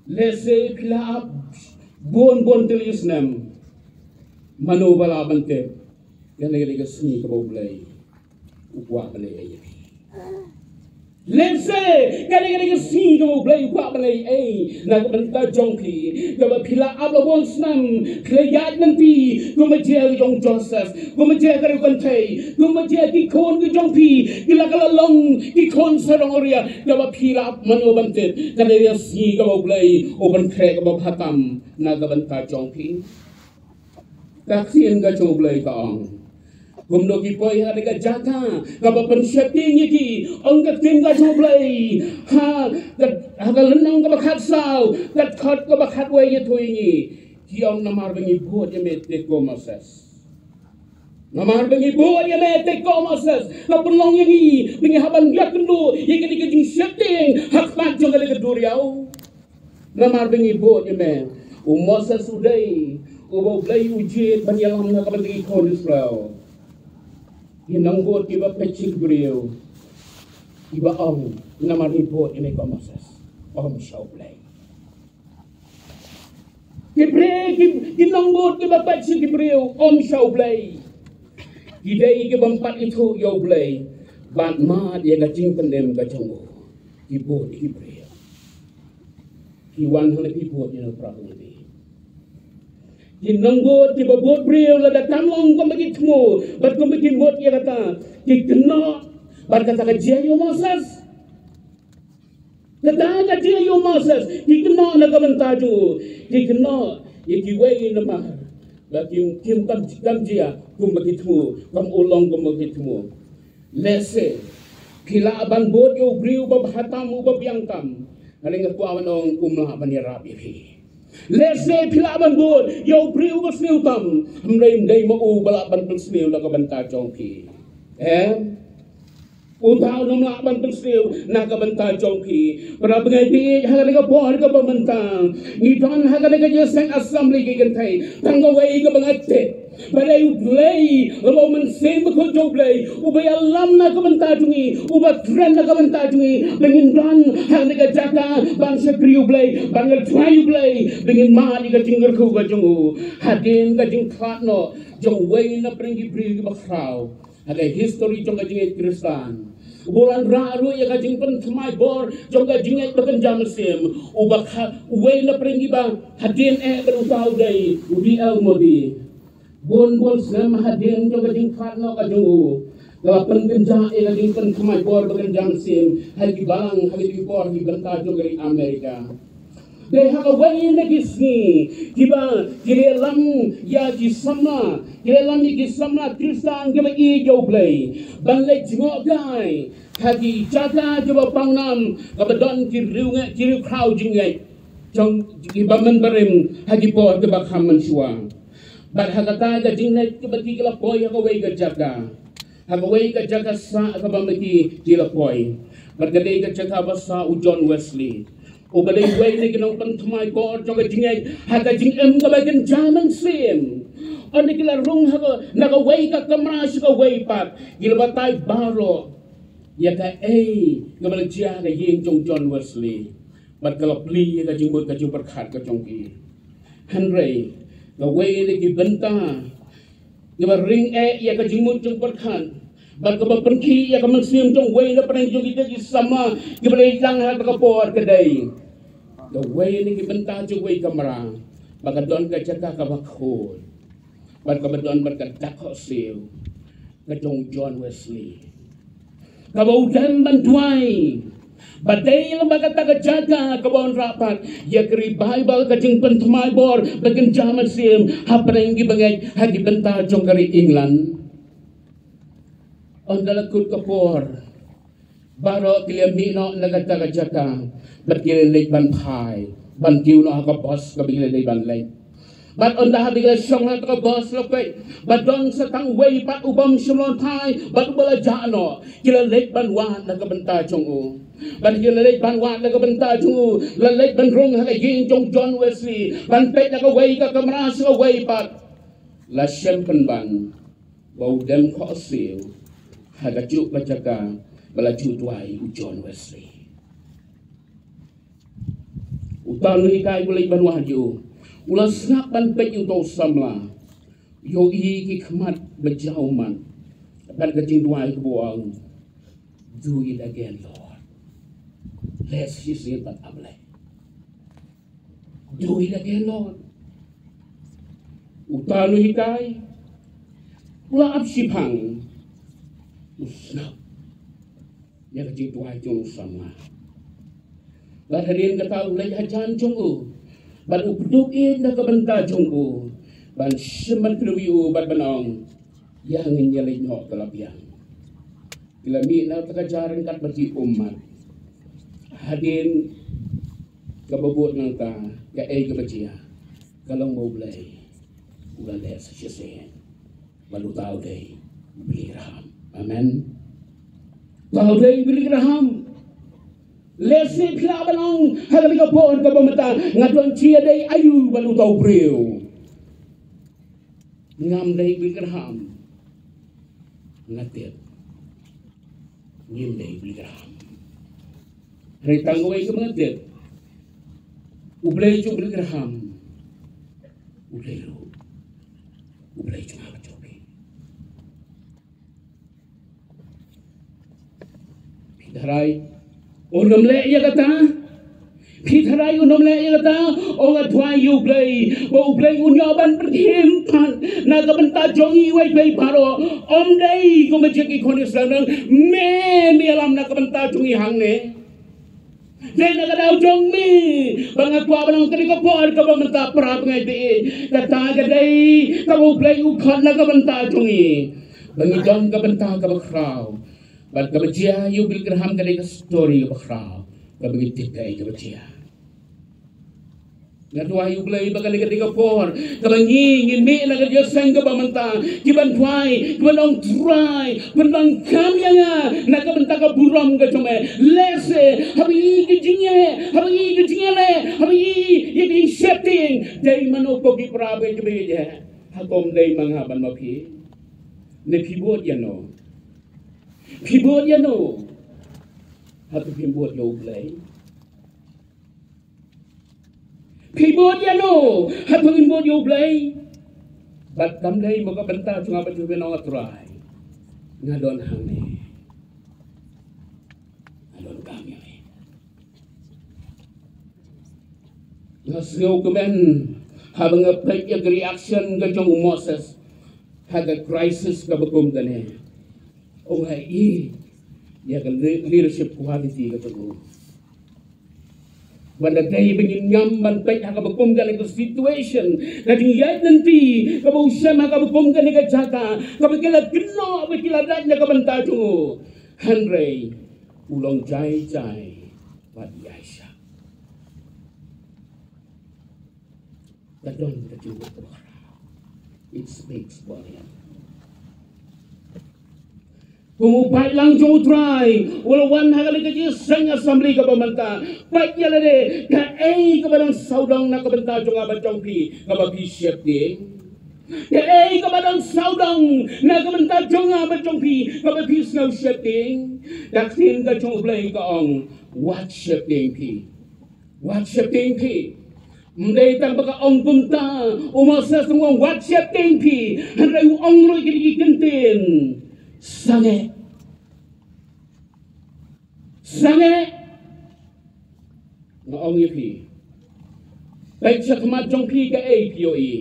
Lehse phi la ap bun bun tylli ki snem, mano ba lah ban tip ïa kane ka sngi kaba U Blei u kwah ban leh ïa phi. Lehse kane ka sngi kaba U Blei u kwah ban leh ei na ka bynta jong phi, kaba phi la ap la bun snem, phi la ïaid lynti kumba jia ka jong Joseph, kumba jia ka riew kynthei, kumba jia ki khun ki jong phi, ki la ka la long ki khun sarong ria, kaba phi la ap mano ban tip kane ka sngi kaba U Blei u pynkhreh kaba bha tam na ka bynta jong phi. Ka ktien ka jong U Blei ka ong, kumno ki poi ha ka jaka kaba pynsheptieng ïa ki, ong ka ktien ka jong U Blei ha ka, ha ka lynnong kaba khatsaw, ka dkhot kaba khatwei ïathuh ïa ngi. Ki ong, namar ba ngi bud ïa me te ko Moses. Namar ba ngi bud ïa me te ko Moses, la pynlong ïa ngi ba ngi hap ban ïakynduh ïa kane ka jingsheptieng ha khmat jong kane ka duriaw. Namar ba ngi bud ïa me. U Moses u dei uba U Blei u jied ban ïalam na ka bynta ki khun Israel. Ki nongbud kiba peit sha ki briew kiba ong, namar ngi bud ïa me ko Moses, ym sha U Blei. Ki briew ki, ki nongbud kiba peit sha ki briew, ym sha U Blei. Ki dei kiba ym pat ithuh ïa U Blei bad mad ïa ka jingpynim ka jong u. Ki bud ïa ki briew. Ki wan hangne ki bud ïa u Prah Nabih. Ki nongbud kiba bud briew lada kam long kumba ki thmu bad kumba ki mut ïa kata, ki kynnoh bad kata ka jia ïa u Moses. Kata ka jia ïa u Moses, ki kynnoh na ka bynta jong u, ki kynnoh ïa kiwei namar ba kim, kim kam, kam jia kumba ki thmu, kam u long kumba ki thmu. Lehse phi lah ban bud ïa u briew uba bha tam, uba biang tam, hynrei nga kwah ban ong um lah ban ïarap ïa phi. Lehse phi lah ban bud ïa u briew uba sniew tam, hynrei ym dei ma u ba lah ban pynsniew na ka bynta jong phi. Em? Uta um lah ban pynsniew na ka bynta jong phi. Para bangeit, ha kane ka por kaba mynta ngi don ha kane ka jingïaseng assembly ki kynthei, tang kawei kaba nga tip, ba dei U Blei, uba U Mynsiem Bakhuid jong U Blei uba ïalam na ka bynta jong ngi, uba kren na ka bynta jong ngi, ba ngin don ha kane ka jaka ban shakri U Blei, ban ngeit ïa U Blei, ba ngin mad ïa ka jingkyrkhu ka jong u. Hadien ka jingkhlad noh jong uwei na pdeng ki briew kiba khraw ha ka history jong ka jingngeit Khristan, uba wanrah ruh ïa ka jingpynthymmai bor jong ka jingngeit ba kynja mynsiem, uba kha-, uwei na pdeng kiba hadien eh bad uta u dei u D L Moody. Bun bun snem hadien jong ka jingkhlad noh ka jong u, ka la pynkynjah ïa ka jingpynthymmai bor ba kynja mynsiem ha ki balang, ha ki por, ha ki bynta jong ka ri Amerika. Dei ha kawei na ki sngi kiba ki la ïalam ïa ki samla, ki la ïalam ïa ki samla Khristan kiba ïeit ïa U Blei ban leit jngohkai ha ki jaka kiba pawnam, kaba don ki riewngeit, ki riewkhraw jingngeit jong kiba mynbarim ha ki por kiba kham mynshuwa. Bad ha kata ka jingleit kaba ki la poi ha kawei ka jaka, ha kawei ka jaka sah kaba ma ki ki la poi, bad ka dei ka jaka ba sah u John Wesley, uba dei uwei na ki nongpynthymmai bor jong ka jingngeit ha ka jingim kaba kynja mynsiem. Ynda ki la rung ha ka, na kawei ka kamra sha kawei pat, ki la batai baroh ïa kaei kaba la jia ha ka ïing jong John Wesley, bad ka la plie ïa ka jingmut ka jingpyrkhat ka jong ki. Hynrei kawei na ki bynta kiba ring eh ïa ka jingmut jingpyrkhat bad kaba pynkhih ïa ka mynsiem jong uwei na pdeng jong kita ki samla kiba la ïalang ha kata ka por ka dei, kawei na ki bynta jong uwei kamra ba ka don ka jaka kaba khuid bad kaba don bad ka dak khohsiew ka jong John Wesley, kaba u dem ban duwai ba dei lem bad kata ka jaka kaba wanrah pat ïa ka revival, ka jingpynthymmai bor ba kynja mynsiem hapdeng ki bangeit ha ki bynta jong ka ri England. Ynda la kut ka por, baroh ki la mih noh na kata ka jaka bad ki la leit ban phai, ban kiew noh ha ka bos kaba ki la dei ban leit. Bad ynda haba ki la shong ha kata ka bos la peit ba don sa tang uwei pat u bym shym la wan phai bad uba la jah noh, ki la leit ban wad na ka bynta jong u. Bad ki la leit ban wad na ka bynta jong u, la leit ban rung ha ka ïing jong John Wesley, ban peit na kawei ka kamra sha kawei pat. La shem pynban ba u dem khohsiew ha kajuh ka jaka ba la ju duwai u John Wesley. Uta u nonghikai u leit ban wad ïa u. U la sngap ban peit ïa uto u samla. Ïohi ki khmat ba jaw mat. Bad ka jingduwai kaba u ong, "Do it again, Lord." Leh sa shisien pat, A Blei. "Do it again, Lord." Uta u nonghikai u la ap shiphang. U sngap ïa ka jingduwai jong u samla. Bad hadien kata u leit hajan jong u. Bad u pynduh ïa ka bynta jong u. Ban shim ban kynmaw ïa u bad ban ong, "Ïa ngin ïa leit noh ka la biang." Ki la mih na kata ka jaiñ ryngkat bad ki ummat. Hadien kaba bud nangta, kaei kaba jia? Ka long ba U Blei u la leh sa shisien. Bad uta u dei u Billy Graham. Amen. Uta u dei u Billy Graham. Lehse phi lah ban ong ha kane ka por kaba mynta, "Nga don shi ïa dei aïu bad uta u briew?" Ngam dei Billy Graham. Nga tip ngim dei Billy Graham. Hynrei tang kawei kaba nga tip, U Blei jong u Billy Graham u dei ruh U Blei jong nga bad jong phi. Phi tharai un ym leh ïa kata? Phi tharai un ym leh ïa kata? Ong, nga duwai ïa U Blei ba U Blei un ïoh ban pynthiem pat na ka bynta jong ngi uwei pa uwei baroh. Ym dei kumba jia ki khun Israel, nang me, me ïalam na ka bynta jong ngi hangne. Dei na ka daw jong me ba nga kwah ban ong kane ka por kaba mynta, para bangeit, kata ka dei kaba U Blei u khot na ka bynta jong ngi, ba ngi don ka bynta kaba khraw. Bad kaba jia ïa u Billy Graham ka dei ka story kaba khraw, kaba ngi tip kaei kaba jia. Nga duwai ïa U Blei ba kane ka dei ka por kaba ngi ngin mih na ka jingïaseng kaba mynta, ki ban duwai, ki ban ong, Trai, pyndonkam ïa nga na ka bynta ka burom ka jong me. Lehse haba ngi ïohi ka jingeh, haba ngi ïohi ka jingïaleh, haba ngi ïohi ïa ka jingsheptieng, dei mano ko ki para bangeit kiba ïeit? Hato ym dei ma nga bad ma phi? Ne phi bud ïano? Phi bud ïano? Hato phim bud ïa U Blei? Phi bud ïano? Hato ngin bud ïa U Blei? Bad kam dei mo ka bynta jong nga bad jong phi ban ong, Trai, nga don hangne, nga donkam ïa me. Nga sngewkmen haba nga peit ïa ka reaction ka jong u Moses ha ka crisis kaba kum kane. Ong, nga ïohi ïa ka le-, leadership quality ka jong u. Ba lada dei ba ngin ngam ban peit ha kaba kum kane ka situation, ka jingïaid lynti kaba u shem ha kaba kum kane ka jaka, kaba ki la kynnoh, ba ki la dait na ka bynta jong u, hynrei u long jai jai bad ïaishah. Ka don ka jingmut kaba khraw. It speaks volume. Kum u paidlang jong U Trai u la wan ha kane ka jingïaseng assembly kaba mynta. Peit ïa lade, kaei kaba dang sawdong na ka bynta jong nga bad jong phi kaba phi sheptieng? Kaei kaba dang sawdong na ka bynta jong nga bad jong phi kaba phi sngew sheptieng? Ka ktien ka jong U Blei ka ong, wat sheptieng phi. Wat sheptieng phi. Ym dei tang ba ka ong kumta, u Moses u ong, wat sheptieng phi. Hynrei u ong ruh ïa kine ki kyntien, sangeh. Sangeh. Nga ong ïa phi, peit sha khmat jong phi kaei phi ïohi.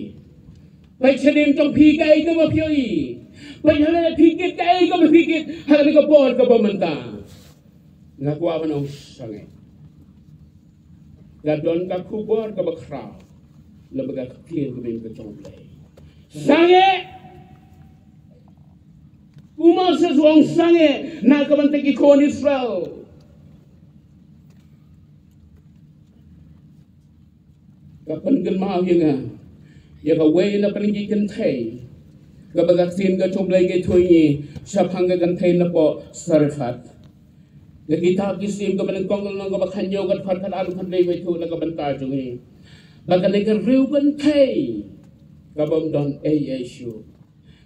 Peit sha dien jong phi kaei kaba phi ïohi. Peit ha lade phi kit kaei kaba phi kit ha kane ka por kaba mynta. Nga kwah ban ong sangeh. Ka don ka khubor kaba khraw lyngba ka ktien kaba im ka jong U Blei. Sangeh. U Moses u ong sangeh na ka bynta ki khun Israel. Ka pynkynmaw ïa nga ïa kawei na pdeng ki kynthei kaba ka ktien ka jong U Blei ka ïathuh ïa ngi shaphang ka kynthei napoh Sarephat. Ka kitab Ki Syiem kaba nyngkong, ka lynnong kaba khathynñiew, ka dkhot khatar haduh khatlei, ka ïathuh na ka bynta jong ngi ba kane ka riew kynthei kaba ym don ei ei shuh,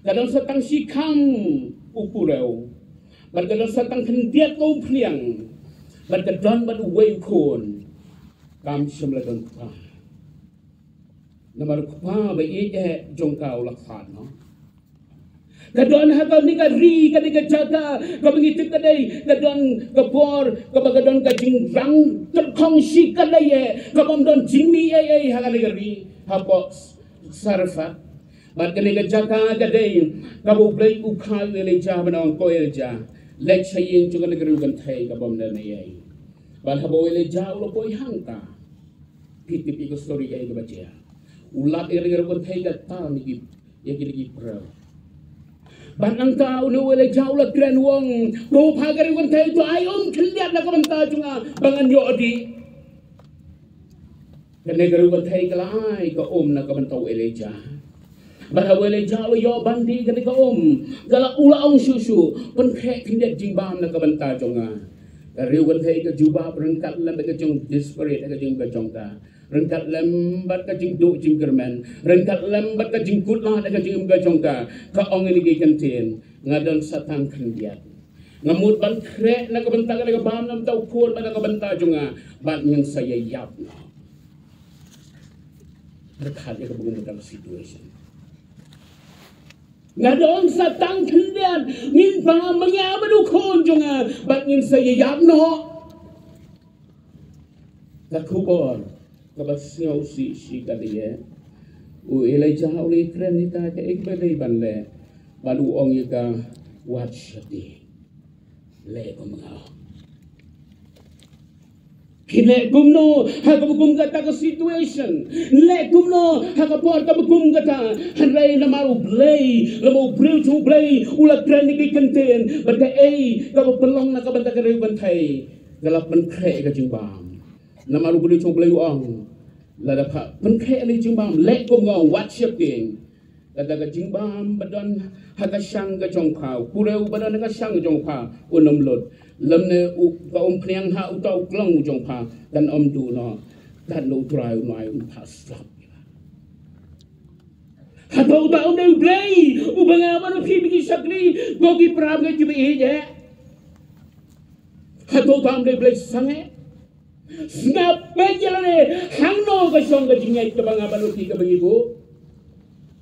ka don sa tang shi khang u purew. Bad ka don sa tang khyndiat ka umphniang. Bad ka don bad uwei u khun. Kam shym la don kpa. Namar u kpa ba ïeit eh jong ka u la khlad noh. Ka don ha kane ka ri, kane ka jaka, kaba ngi tip ka dei, ka don ka por, kaba ka don ka jingrang tyrkhong shi kane eh, kaba ym don jingmih ei ei ha kane ka ri, hapoh Sarefat. Bad kane ka jaka ka dei kaba U Blei u kha ïa u Elijah ban ong, ko Elijah, leit sha ïing jong kane ka riewkynthei kaba ym don ei ei. Bad haba u Elijah u la poi hangta, phi tip ïa ka story kaei kaba jia. U lap ïa kane ka riewkynthei ka tal ïa ki, ïa kine ki briew. Bad nangta une u Elijah u la kren u ong, ko u kha ka riewkynthei, to ai um khyndiat na ka bynta jong nga ba ngan ïoh dih. Kane ka riewkynthei ka la ai ka um na ka bynta u Elijah. Bad haba u Elijah u la ïoh ban dih kane ka um, ka la, u la ong shuh shuh, pynkhreh khyndiat jingbam na ka bynta jong nga. Ka riewkynthei ka jubab ryngkat lem bad ka jing desperate, ka jingim ka jong ka. Ryngkat lem bad ka jingduh jingkyrmen. Ryngkat lem bad ka jingkut lad ka jingim ka jong ka. Ka ong ïa kine ki kyntien, nga don sa tang khyndiat. Nga mut ban khreh na ka bynta kane ka bam na ka bynta u khun bad na ka bynta jong nga. Bad ngin sa ïaïap noh. Pyrkhat ïa kaba kum kata ka situation. Nga don sa tang khyndiat, ngin bam ma nga bad u khun jong nga, bad ngin sa ïaïap noh. Ka khubor kaba sngewsih shi kane, u Elijah u la kren ïa ka kaei kaba dei ban leh, bad u ong ïa ka, wat shati. Leh kumno? Phi leh kumno ha kaba kum kata ka situation? Leh kumno ha ka por kaba kum kata? Hynrei namar U Blei, namar u briew jong U Blei u la kren ïa ki kyntien, bad kaei kaba pynlong na ka bynta ka riewkynthei, ka la pynkhreh ka jingbam. Namar u briew jong U Blei u ong, lada pha pynkhreh ïa ka jingbam, leh kumno, wat sheptieng. Kata ka jingbam ba don ha ka shang ka jong pha, u kurew ba don ha ka shang ka jong pha un ym lut. Lymne u, ka umphniang ha uta u klong u jong pha kan ym duh noh. Katno u Trai un ai un phah slap. Hato uta um dei U Blei uba nga bad phi ba ngi shakri, ko ki para bangeit kiba ïeit eh? Hato uta um dei U Blei sangeh? Sngap beit ïa lade, hangno ka shong ka jingngeit kaba nga bad phi kaba ngi buh?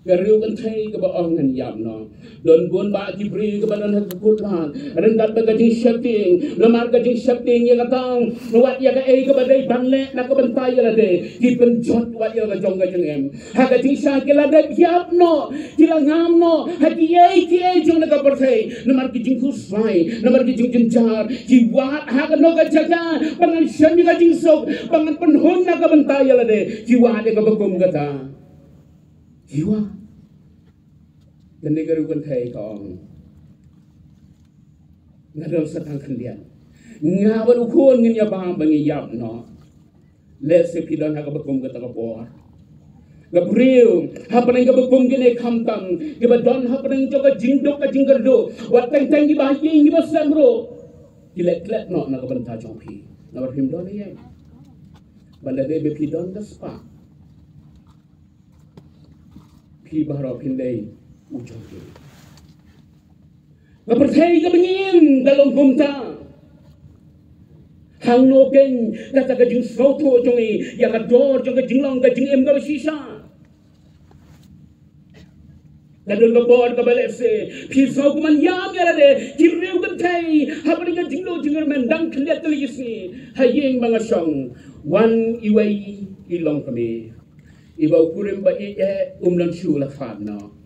Ka riewkynthei kaba ong ngan ïap noh. Don bun bah ki briew kiba don ha ka kut lad ryngkat bad ka jingsheptieng. Namar ka jingsheptieng ïa kata, wat ïa kaei kaba dei ban leh na ka bynta ïa lade, ki pynjot wat ïa la ka jong ka jingim. Ha ka jingshisha ki la dep ïap noh, ki la ngam noh ha kiei kiei jong na ka pyrthei. Namar ki jingkhuslai, namar ki jingjynjar, ki wad ha kano ka jaka ba ngan shem ïa ka jingsuk, ba ngan pynhun na ka bynta ïa lade. Ki wad ïa kaba kum kata. Ki wad. Kane ka riewkynthei ka ong, nga don sa tang khyndiat. Nga bad u khun ngin ïa bam ba ngi ïap noh. Lehse phi don ha kaba kum kata ka por. Ka briew hapdeng kaba kum kine, khamtam kiba don hapdeng jong ka jingduk ka jingkyrduh, wat teng teng kiba ha ïing kiba sem ruh, ki leh klet noh na ka bynta jong phi. Namar phim don ei ei. Ban da dei ba phi don ka spah, phi baroh phin dei u jong ki. Ka pyrthei kaba ngin ka long kumta. Hangno keiñ kata ka jingsngewthuh jong ngi ïa ka dor jong ka jinglong ka jingim kaba shisha? Ka don ka por kaba lehse phi sngew kumno ïam ïa lade, ki riewkynthei hapdeng ka jingduh jingkyrmen, dang khyndiat tylli ki sngi ha ïing ba nga shong, wan iwei i longkmie, iba u kurim ba ïeit eh um don shuh, la khlad noh.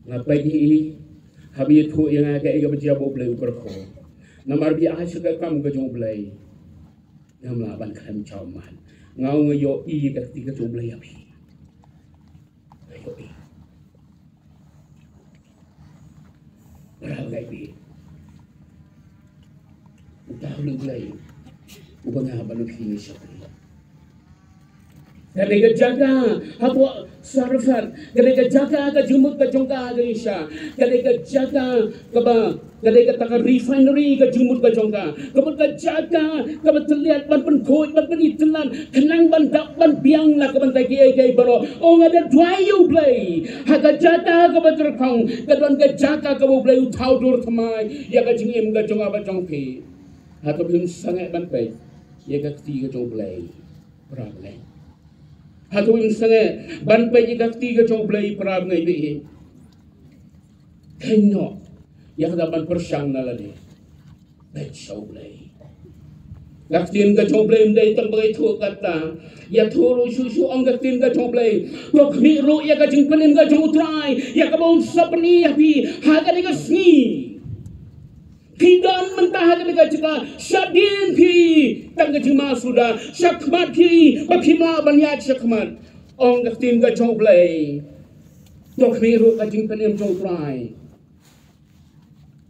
Nga peit ïa i, haba ïathuh ïa nga kaei kaba jia, ba U Blei u kyrkhu. Namar ba ïa ai sha ka kam ka jong U Blei, ngam lah ban khlem jaw man. Nga ong nga ïohi ïa ka kti ka jong U Blei ïa phi. Nga ïohi. Para bangeit phi, uta u Blei uba nga bad phi ngi shakri. Ka dei ka jaka hapoh Sarefat, ka dei ka jaka ka jingmut ka jong ka, ka Isha, ka dei ka jaka kaba, ka dei kata ka refinery ka jingmut ka jong ka, ka mut ka jaka kaba tylliat ban pynkhuid, ban pynitynnad, khnang ban dap ban biang na ka bynta kiei kiei baroh. Ong nga da duwai ïa U Blei ha ka jaka kaba tyrkhong, ka don ka jaka kaba U Blei u thaw dur thymmai ïa ka jingim ka jong nga bad jong phi. Hato phim sangeh ban peit ïa ka kti ka jong U Blei? Para bangeit, hato phim sangeh ban peit ïa ka kti ka jong U Blei? Para bangeit, peit ïa kata ban pyrshang na lade. Peit sha U Blei. Ka ktien ka jong U Blei ym dei tang ba ka ïathuh katta. Ïathuh ruh shuh shuh, ong ka ktien ka jong U Blei, to khmih ruh ïa ka jingpynim ka jong U Trai, ïa kaba un sa pyni ïa phi ha kane ka sngi. Phi don mynta ha kane ka jaka, shadien phi tang ka jingma suda, shakhmat phi ba phim lah ban ïaid shakhmat. Ong ka ktien ka jong U Blei, to khmih ruh ka jingpynim jong U Trai.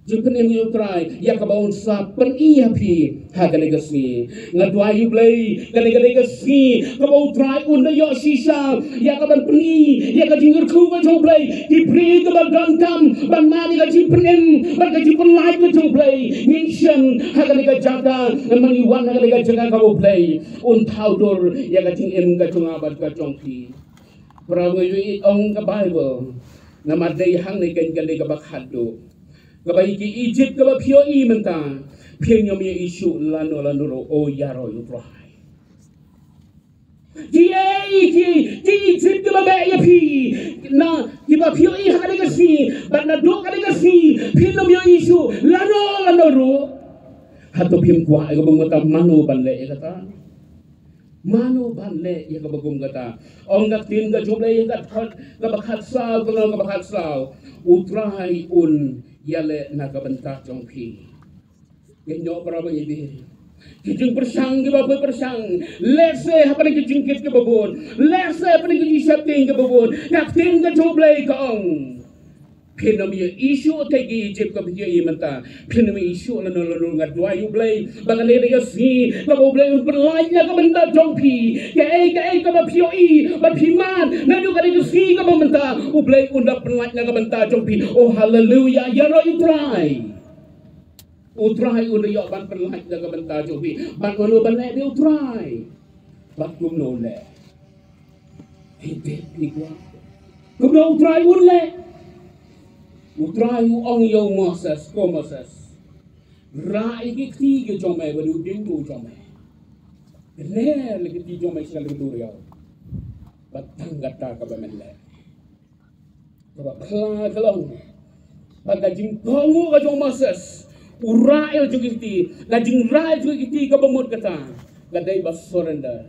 Jingpynim ïa U Trai, ïa kaba un sa pyni ïa phi ha kane ka sngi. Nga duwai ïa U Blei, kane, kane ka sngi kaba U Trai un da ïoh shisha ïa ka ban pyni ïa ka jingkyrkhu ka jong U Blei. Ki briew kiba donkam ban mad ïa ka jingpynim bad ka jingpynlait ka jong U Blei, ngin shem ha kane ka jaka, namar ngi wan ha kane ka jaka kaba U Blei un thaw dur ïa ka jingim ka jong nga bad ka jong phi. Para bangeit, ong ka Baibl, namar dei hangne keiñ ka dei kaba khadduh, kaba ïa ki Ijipt kaba phi ïohi mynta, phin ym ïohi shuh lano lano ruh, oh ïaroh ïa U Trai. Kiei ki, ki Ijipt kiba beh ïa phi, na kiba phi ïohi ha kane ka sngi, bad naduh kane ka sngi phin ym ïohi shuh lano lano ruh. Hato phim kwah ïa kaba kumta? Mano ban leh ïa kata? Mano ban leh ïa kaba kum kata? Ong ka ktien ka jong U Blei ha ka dkhot kaba khatsaw, ka lynnong kaba khatsaw, U Trai un ïaleh na ka bynta jong phi. Ngin ïoh para bangeit, ki jingpyrshang kiba phi pyrshang, lehse hapdeng ki jingkit kiba bun, lehse hapdeng ki jingsheptieng kiba bun, ka ktien ka jong U Blei ka ong, phin ym ïohi shuh te ki Ijipt kaba phi ïohi mynta. Phin ym ïohi shuh lano lano. Nga duwai ïa U Blei ba kane ka dei ka sngi kaba U Blei un pynlait na ka bynta jong phi. Kaei kaei kaba phi ïohi bad phi mad naduh kane ka sngi kaba mynta, U Blei un da pynlait na ka bynta jong phi. Oh haleluya, ïaroh ïa U Trai. U Trai un da ïoh ban pynlait na ka bynta jong phi. Bad mano ban leh, dei U Trai. Bad kumno leh? Hi tip, hi kwah. Kumno U Trai un leh? U Trai u ong ïa u Moses, ko Moses, rah ïa ki kti ki jong me bad u dieng jong me. Kner ïa ki kti jong me sha ka duriaw. Bad tang kata kaba men leh. Kaba phylla ka long, ba ka jingkohnguh ka jong u Moses, u rah ïa la jong ki kti, ka jingrah ïa la jong ki kti kaba mut kata ka dei ba surrender.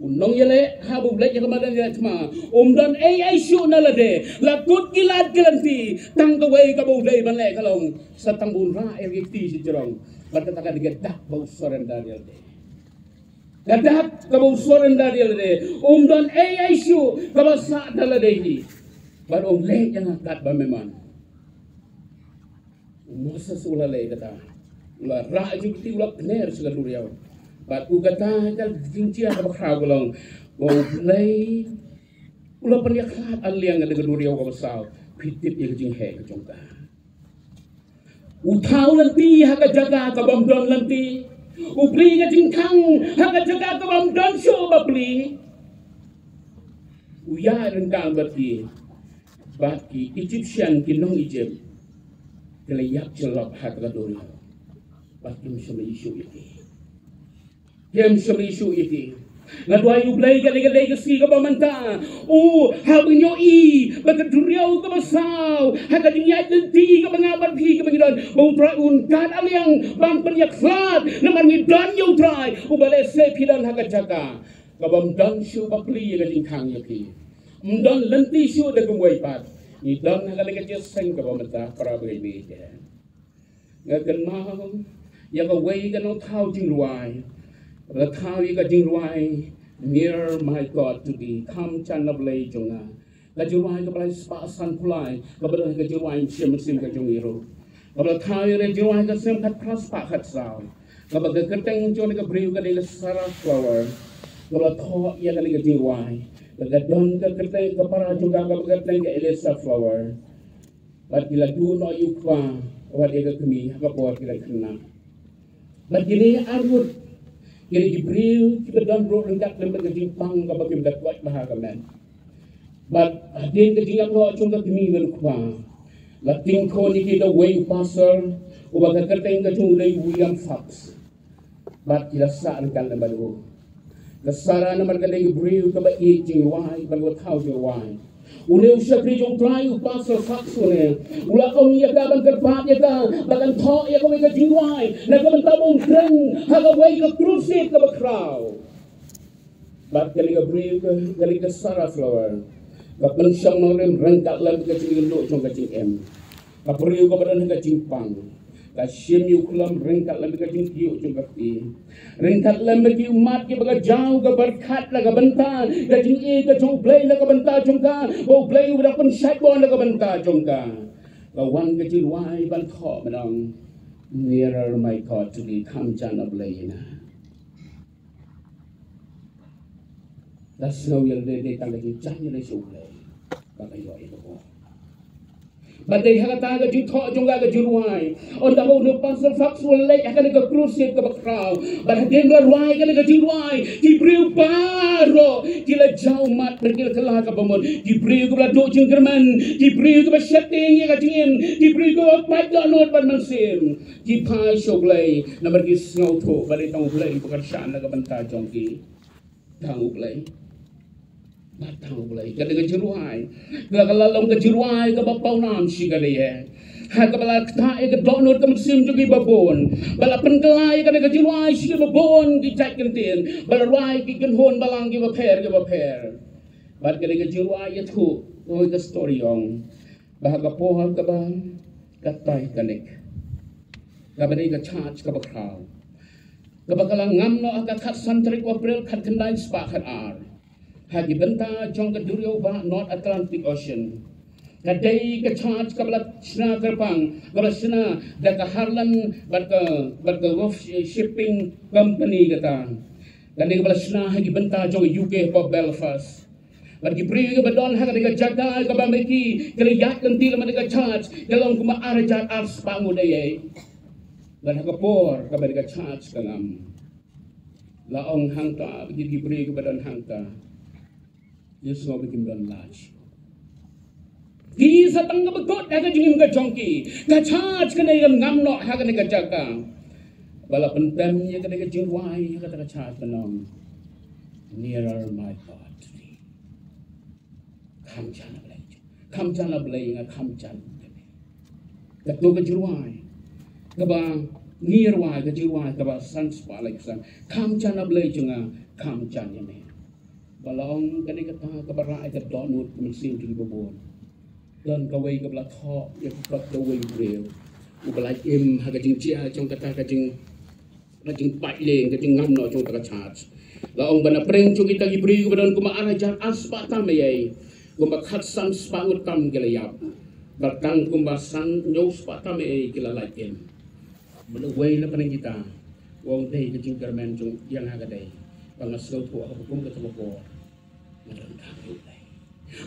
U nongïaleh haba u leit ïa ka madan ïaleh thma, um don ei ei shuh na lade, la kut ki lad ki lynti. Tang kawei kaba u dei ban leh ka long sa tang ba un rah ïa la ki kti sha jrong. Bad kata ka dei ka dak ba u surrender ïa lade. Ka dak kaba u surrender ïa lade, um don ei ei shuh kaba sah da lade hi. Bad um leh ïa nga katba me mon. U Moses u la leh kata. U la rah ïa la jong ki kti, u la kner sha ka duriaw. Bad u kata ka jingjia kaba khraw ka long, ba U Blei u la pynïakhlad ar liang na ka duriaw kaba saw. Phi tip ïa ka jingheh ka jong ka. U thaw lynti ha ka jaka kabym don lynti. U plie ka jingkhang ha ka jaka kabym don shuh ba plie. U ïaryngkang bad ki, bad ki Egyptian, ki nong Egypt, ki la ïap jyllop ha ka duriaw. Bad kim shym la ïohi shuh ïa ki. Kim shym la ïohi shuh ïa ki. Nga duwai U Blei kane ka dei ka sngi kaba mynta, u, haba ngi ïohi ba ka duriaw kaba saw ha ka jingïaid lynti kaba nga bad phi kaba ngi don, ba U Trai un kat ar liang ban pynïakhlad, namar ngi don ïa U Trai. Uba lehse phi don ha ka jaka kabym don shuh ba plie ïa ka jingkhang ïa phi, ym don lynti shuh da kumwei pat. Ngi don ha kane ka jingïaseng kaba mynta, para bangeit. Nga kynmaw ïa kawei ka nongthaw jingrwai, la thaw ïa ka jingrwai Near My God to Thee, Kham Jan na Blei jong nga. Ka jingrwai kaba lai spah sanphew lai, kaba dei ka jingrwai mynsiem mynsiem ka jong ngi ruh. Kaba la thaw ïa ka jingrwai ka snem khatphra spah khatsaw. Kaba ka kyrteng jong ka briew ka dei ka Sarah Flower. kaba la thoh ïa kane ka jingrwai, ka don ka kyrteng ka para jong ka kaba kyrteng ka Elisa Flower. Bad ki la duh noh ïa u kpa bad ïa ka kmie ha ka por ki la khynnah. Bad kine arngut, kine ki briew kiba don ruh ryngkat lem bad ka jingpang kaba kim da koit bha ha ka met. Bad hadien ka jingïap noh jong ka kmie bad u kpa, la tyngkhun ïa ki da uwei u pastor uba ka kyrteng ka jong u dei William Fox. Bad ki la sah ryngkat lem bad u. Ka Sara namar ka dei ka briew kaba ïeit jingrwai bad kaba thaw jingrwai. Une u shakri jong U Trai, u Pastor Fox une, u la ong ïa ka ban kyrpad ïa ka ba kan thoh ïa kawei ka jingrwai na ka bynta ba un kren ha kawei ka crusade kaba khraw. Bad kane ka briew ka, kane ka Sara Flower, ka pynshong nongrim ryngkat lem ka jingïasyllok jong ka jingim. Ka briew kaba don ha ka jingpang, ka shim ïa u khlem ryngkat lem ka jingkiew jong ka kti, ryngkat lem ki ummat kiba ka jaw ka byrkhat na ka bynta ka jingïeit ka jong U Blei na ka bynta jong ka, ba U Blei u dang pynshait bor na ka bynta jong ka. Ka wan ka jingrwai ban thoh ban ong, Nearer, my God, to thee, kham jan, A Blei, ïa nga. La sngew ïa lade dei tang ka jingjan ïa lade sha U Blei ba ka ïoh ïa ka bor. Bad dei ha kata ka jingthoh jong ka, ka jingrwai, ynda ba une u Pastor Fox u leit ha kane ka crusade kaba khraw, bad hadien ba la rwai kane ka jingrwai, ki briew baroh ki la jaw mat bad ki la kylla kaba mut. Ki briew kiba la duh jingkyrmen, ki briew kiba sheptieng ïa ka jingim, ki briew kiba pait dohnud bad mynsiem, ki phai sha U Blei namar ki sngewthuh ba dei tang U Blei uba kyrshan na ka bynta jong ki. Tang U Blei. Bad tang U Blei. Kane ka jingrwai, ka la, ka la long ka jingrwai kaba pawnam shikatdei, eh. Ha kaba la ktah ïa ka dohnud ka mynsiem jong kiba bun. Ba la pynkylla ïa kane ka jingrwai sha kiba bun ki jait kyntien. Ba la rwai ki kynhun balang kiba pher kiba pher. Bad kane ka jingrwai ïathuh, oi, ka story ong ba ha ka por kaba ka Titanic, kaba dei ka jahaj kaba khraw, kaba ka la ngam noh ha ka khatsan tarik u April khatkhyndai spah khatar, ha ki bynta jong ka duriaw bah North Atlantic Ocean. Ka dei ka jahaj kaba la shna kyrpang, kaba la shna da ka Harland bad ka, bad ka Wolf Shipping Company kata. Kane kaba la shna ha ki bynta jong U K, ha Port Belfast. Bad ki briew kiba don ha kane ka jaka kaba ma ki, ki la ïaid lynti lem bad ka jahaj, ki long kumba ar hajar ar spah ngut eiei. Bad ha ka por kaba ka jahaj ka ngam, la ong hangta, ki, ki briew kiba don hangta, ïa sngew ba kim don lad. Ki sa tang kaba kut ha ka jingim ka jong ki. Ka jahaj kane kan ngam noh ha kane ka jaka. Ba la pyntem ïa kane ka jingrwai ha kata ka jahaj ban ong, Nearer, my God, to thee. Kham jan, A Blei. Kham jan, A Blei, nga kham jan. Kato ka jingrwai kaba ngi rwai, ka jingrwai kaba san spah laiphew san. Kham jan, A Blei jong nga, kham jan ïa me. Ba la ong kane kata kaba rah ïa ka dohnud ka mynsiem jong kiba bun. Don kawei kaba la thoh ïa ka kot kawei u briew uba la im ha ka jingjia jong kata ka jing, ka jingpait lieng, ka jingngam noh jong kata ka jahaj. La ong ba na pdeng jong kita ki briew kiba don kumba ar hajar ar spah tam eiei, kumba khatsan spah ngut tam ki la ïap. Bad tang kumba san hynñiew spah tam eiei ki la lait im. Bad uwei na pdeng kita u ong, dei ka jingkyrmen jong ïa nga ka dei ba nga sngewthuh ha ka kum kata ka por nga donkam ïa U Blei.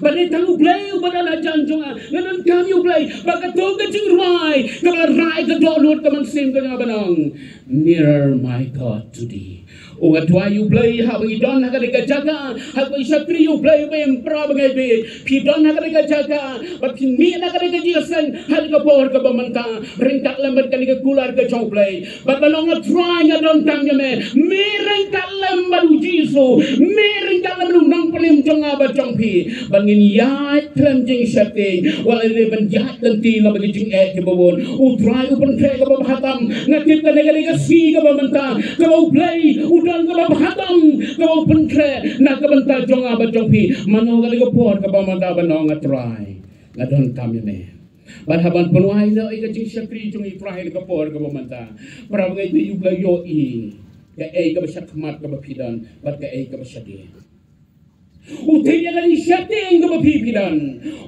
Bad dei tang U Blei uba don hajan jong nga, nga donkam ïa U Blei. Bad kato ka jingrwai kaba la rah ïa ka dohnud ka mynsiem ka jong nga ban ong, Nearer, my God, to thee. O nga duwai ïa U Blei, haba ngi don ha kane ka jaka, haba ngi shakri ïa U Blei, ba ïa para bangeit, phi don ha kane ka jaka, ba phi mih na kane ka jingïaseng ha kane ka por kaba mynta, ryngkat lem bad kane ka kular ka jong U Blei. Bad ban ong, A Trai, nga donkam ïa me. Me ryngkat lem bad U Jisu, me ryngkat lem bad U Nongpynim jong nga bad jong phi. Ba ngin ïaid khlem jingsheptieng, wat la dei ban ïaid lynti lem bad ki jingeh kiba bun. U Trai u pynkhreh kaba bha tam. Nga tip kane ka dei ka sngi kaba mynta kaba U Blei u don kaba bha tam, kaba u pynkhreh na ka bynta jong nga bad jong phi. Mano ka dei ka por kaba mynta ban ong, A Trai, nga donkam ïa me. Bad haba ngi pynwai noh ïa ka jingshakri jong ngi, Trai, ha ka por kaba mynta, para bangeit, U Blei u ïohi kaei kaba shakhmat kaba phi don bad kaei kaba shadien. U tip ïa ka jingsheptieng kaba phi, phi don.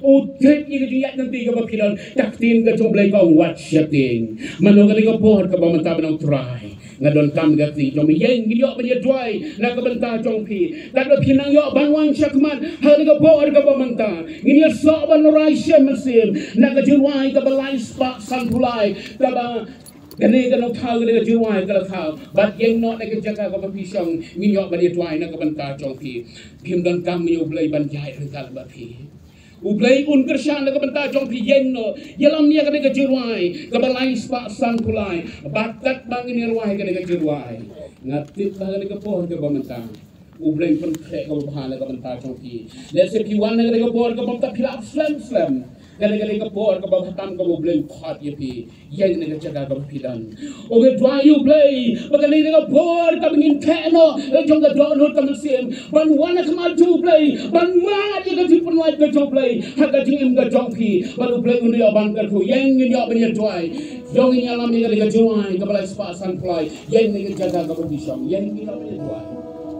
U tip ïa ka jingïaid lynti kaba phi don. Ka ktien ka jong U Blei ka ong, wat sheptieng. Mano ka dei ka por kaba mynta ban ong, Trai, Nga donkam ka kti jong me, ïeng ngin ïoh ban ïa duwai na ka bynta jong phi. Katba phi nang ïoh ban wan shakhmat ha kane ka por kaba mynta, ngin ïa soh ban rai shem mynsiem na ka jingrwai kaba lai spah sanphew lai, kaba kane ka nongthaw, kane ka jingrwai ka la thaw. Bad ïeng noh na ka jaka kaba phi shong, ngin ïoh ban ïa duwai na ka bynta jong phi. Phim donkam ïa U Blei ban ïaid ryngkat bad phi. U Blei un kyrshan na ka bynta jong phi, ïeng noh, ïalam ïa kane ka jingrwai kaba lai spah sanphew lai. Bad katba ngin ïa rwai kane ka jingrwai, nga tip ba ha kane ka por kaba mynta U Blei un pynkhreh kaba bha na ka bynta jong phi. Lehse phi wan ha kane ka por kaba mynta phi la ap slem slem. Kane, kane ka por kaba bha tam kaba U Blei u khot ïa phi. Ïeng na ka jaka kaba phi don. Ong ïa duwai ïa U Blei ba kane ka por kaba ngin theh noh la jong ka dohnud ka mynsiem ban wan ha khmat jong U Blei, ban mad ïa ka jingpynlait ka jong U Blei ha ka jingim ka jong phi. Bad U Blei un ïoh ban kyrkhu. Ïeng ngin ïoh ban ïa duwai. Ïeng ngin ïalam ïa kane ka jingrwai kaba lai spah sanphew lai. Ïeng na ka jaka kaba phi shong. Ïeng ngin ïoh ban ïa duwai.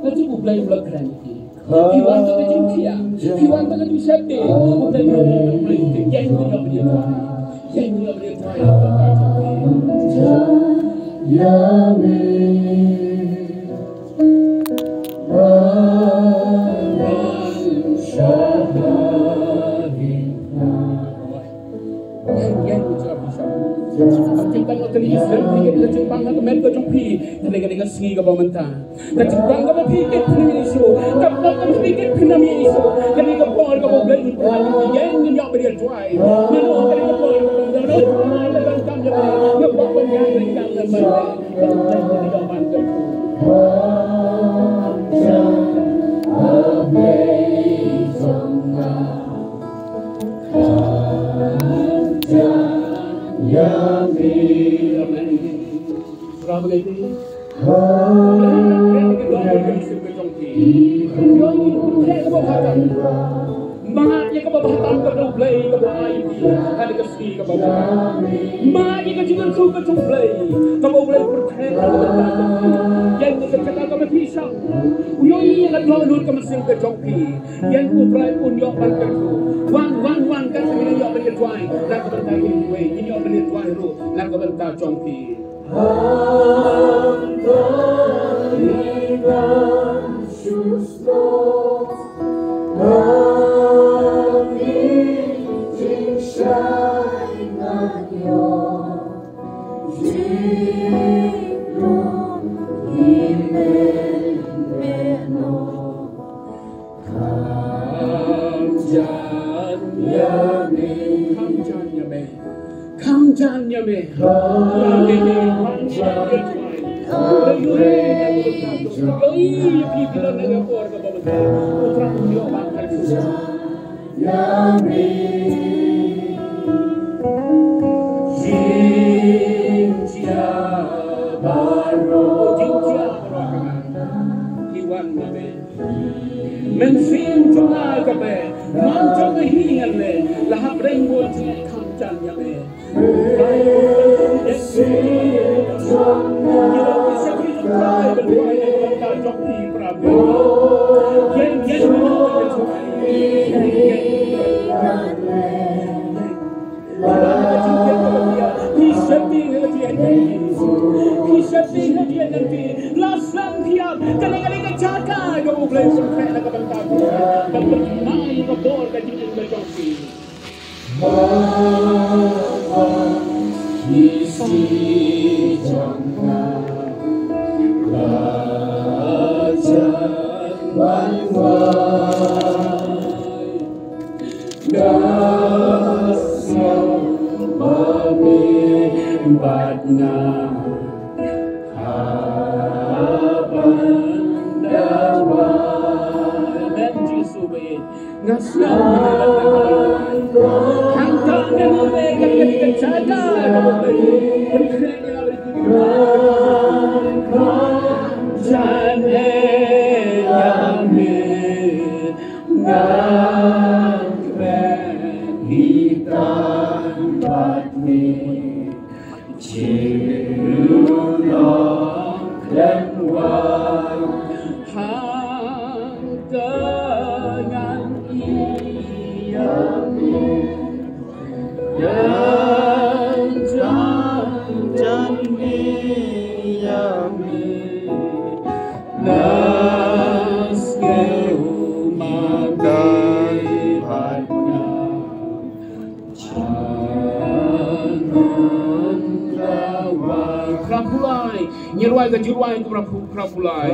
Ka jong U Blei u la kren ïa phi. Phi wan ba ka jingthiah, phi wan ba ka jingsheptieng. U Blei u la kren ïa phi. Ïeng ngin ïoh ban ïa duwai. Ïeng ngin ïoh ban ïa duwai. Ïeng, ïeng, u jam, u jam. Ka jingpang ka jong Israel, ka jingpang ka met ka jong phi. Kane, kane ka sngi kaba mynta. Ka jingpang kaba phi kit phin ïa Ïsu. Ka pang kaba phi kit phin ïa Ïsu. Kane ka por kaba U Blei un pynlait ïa phi. Ïeng ngin ïoh ban ïa duwai. Mano kane ka por kaba U Blei un pynlait ïa phi. Nga kwah ban ïa ïa ïa ïa. Mad ïa kaba bha tam kaba U Blei kaba ai ïa phi ha kane ka sngi kaba bha. Mad ïa ka jingkyrkhu ka jong U Blei kaba U Blei pyrkhat ha ka bynta jong phi. Ïeng na ka jaka kaba phi shong. U ïohi ïa ka dohnud ka mynsiem ka jong phi. Ïeng, U Blei un ïoh ban kyrkhu. Wan, wan, wan, kan sa ngin ïoh ban ïa duwai na ka bynta jong phi. Ngin ïoh ban ïa duwai ruh na ka bynta jong phi. Kham jan ïa me. Kham jan ïa me. Kham jan ïa me. Jingjia baroh. Jingjia baroh. Ki wan ma me. Mynsiem jong nga ka be, man jong nga hi ngan leh, la hap reng bun jingeh kham jan ïa me. Phi sheptieng ha ka jingïaid lynti. Phi sheptieng ha ka jingïaid lynti. La sngewthuh ïa kane, kane ka jaka kaba U Blei u pynkhraw na ka bynta jong phi. Ban pynmai ka bor ka jingim ka jong phi. Nga sngew ba me bad nga hap ban dawa. Amen, Jisu ba ïeit. Nga sngew ba me bad nga hap ban dawa. Hangta ngan ïa ka, ka, ka jaka kaba me pynkhreh ïa nga. Jan ïa me. Nga kmen hi tang bad me. Jingïaroh khlem wan. Hangta ngan ïa me. Ngan jan jan me ïa Khulai. Ngi rwai ka jingrwai kaba khraw khulai.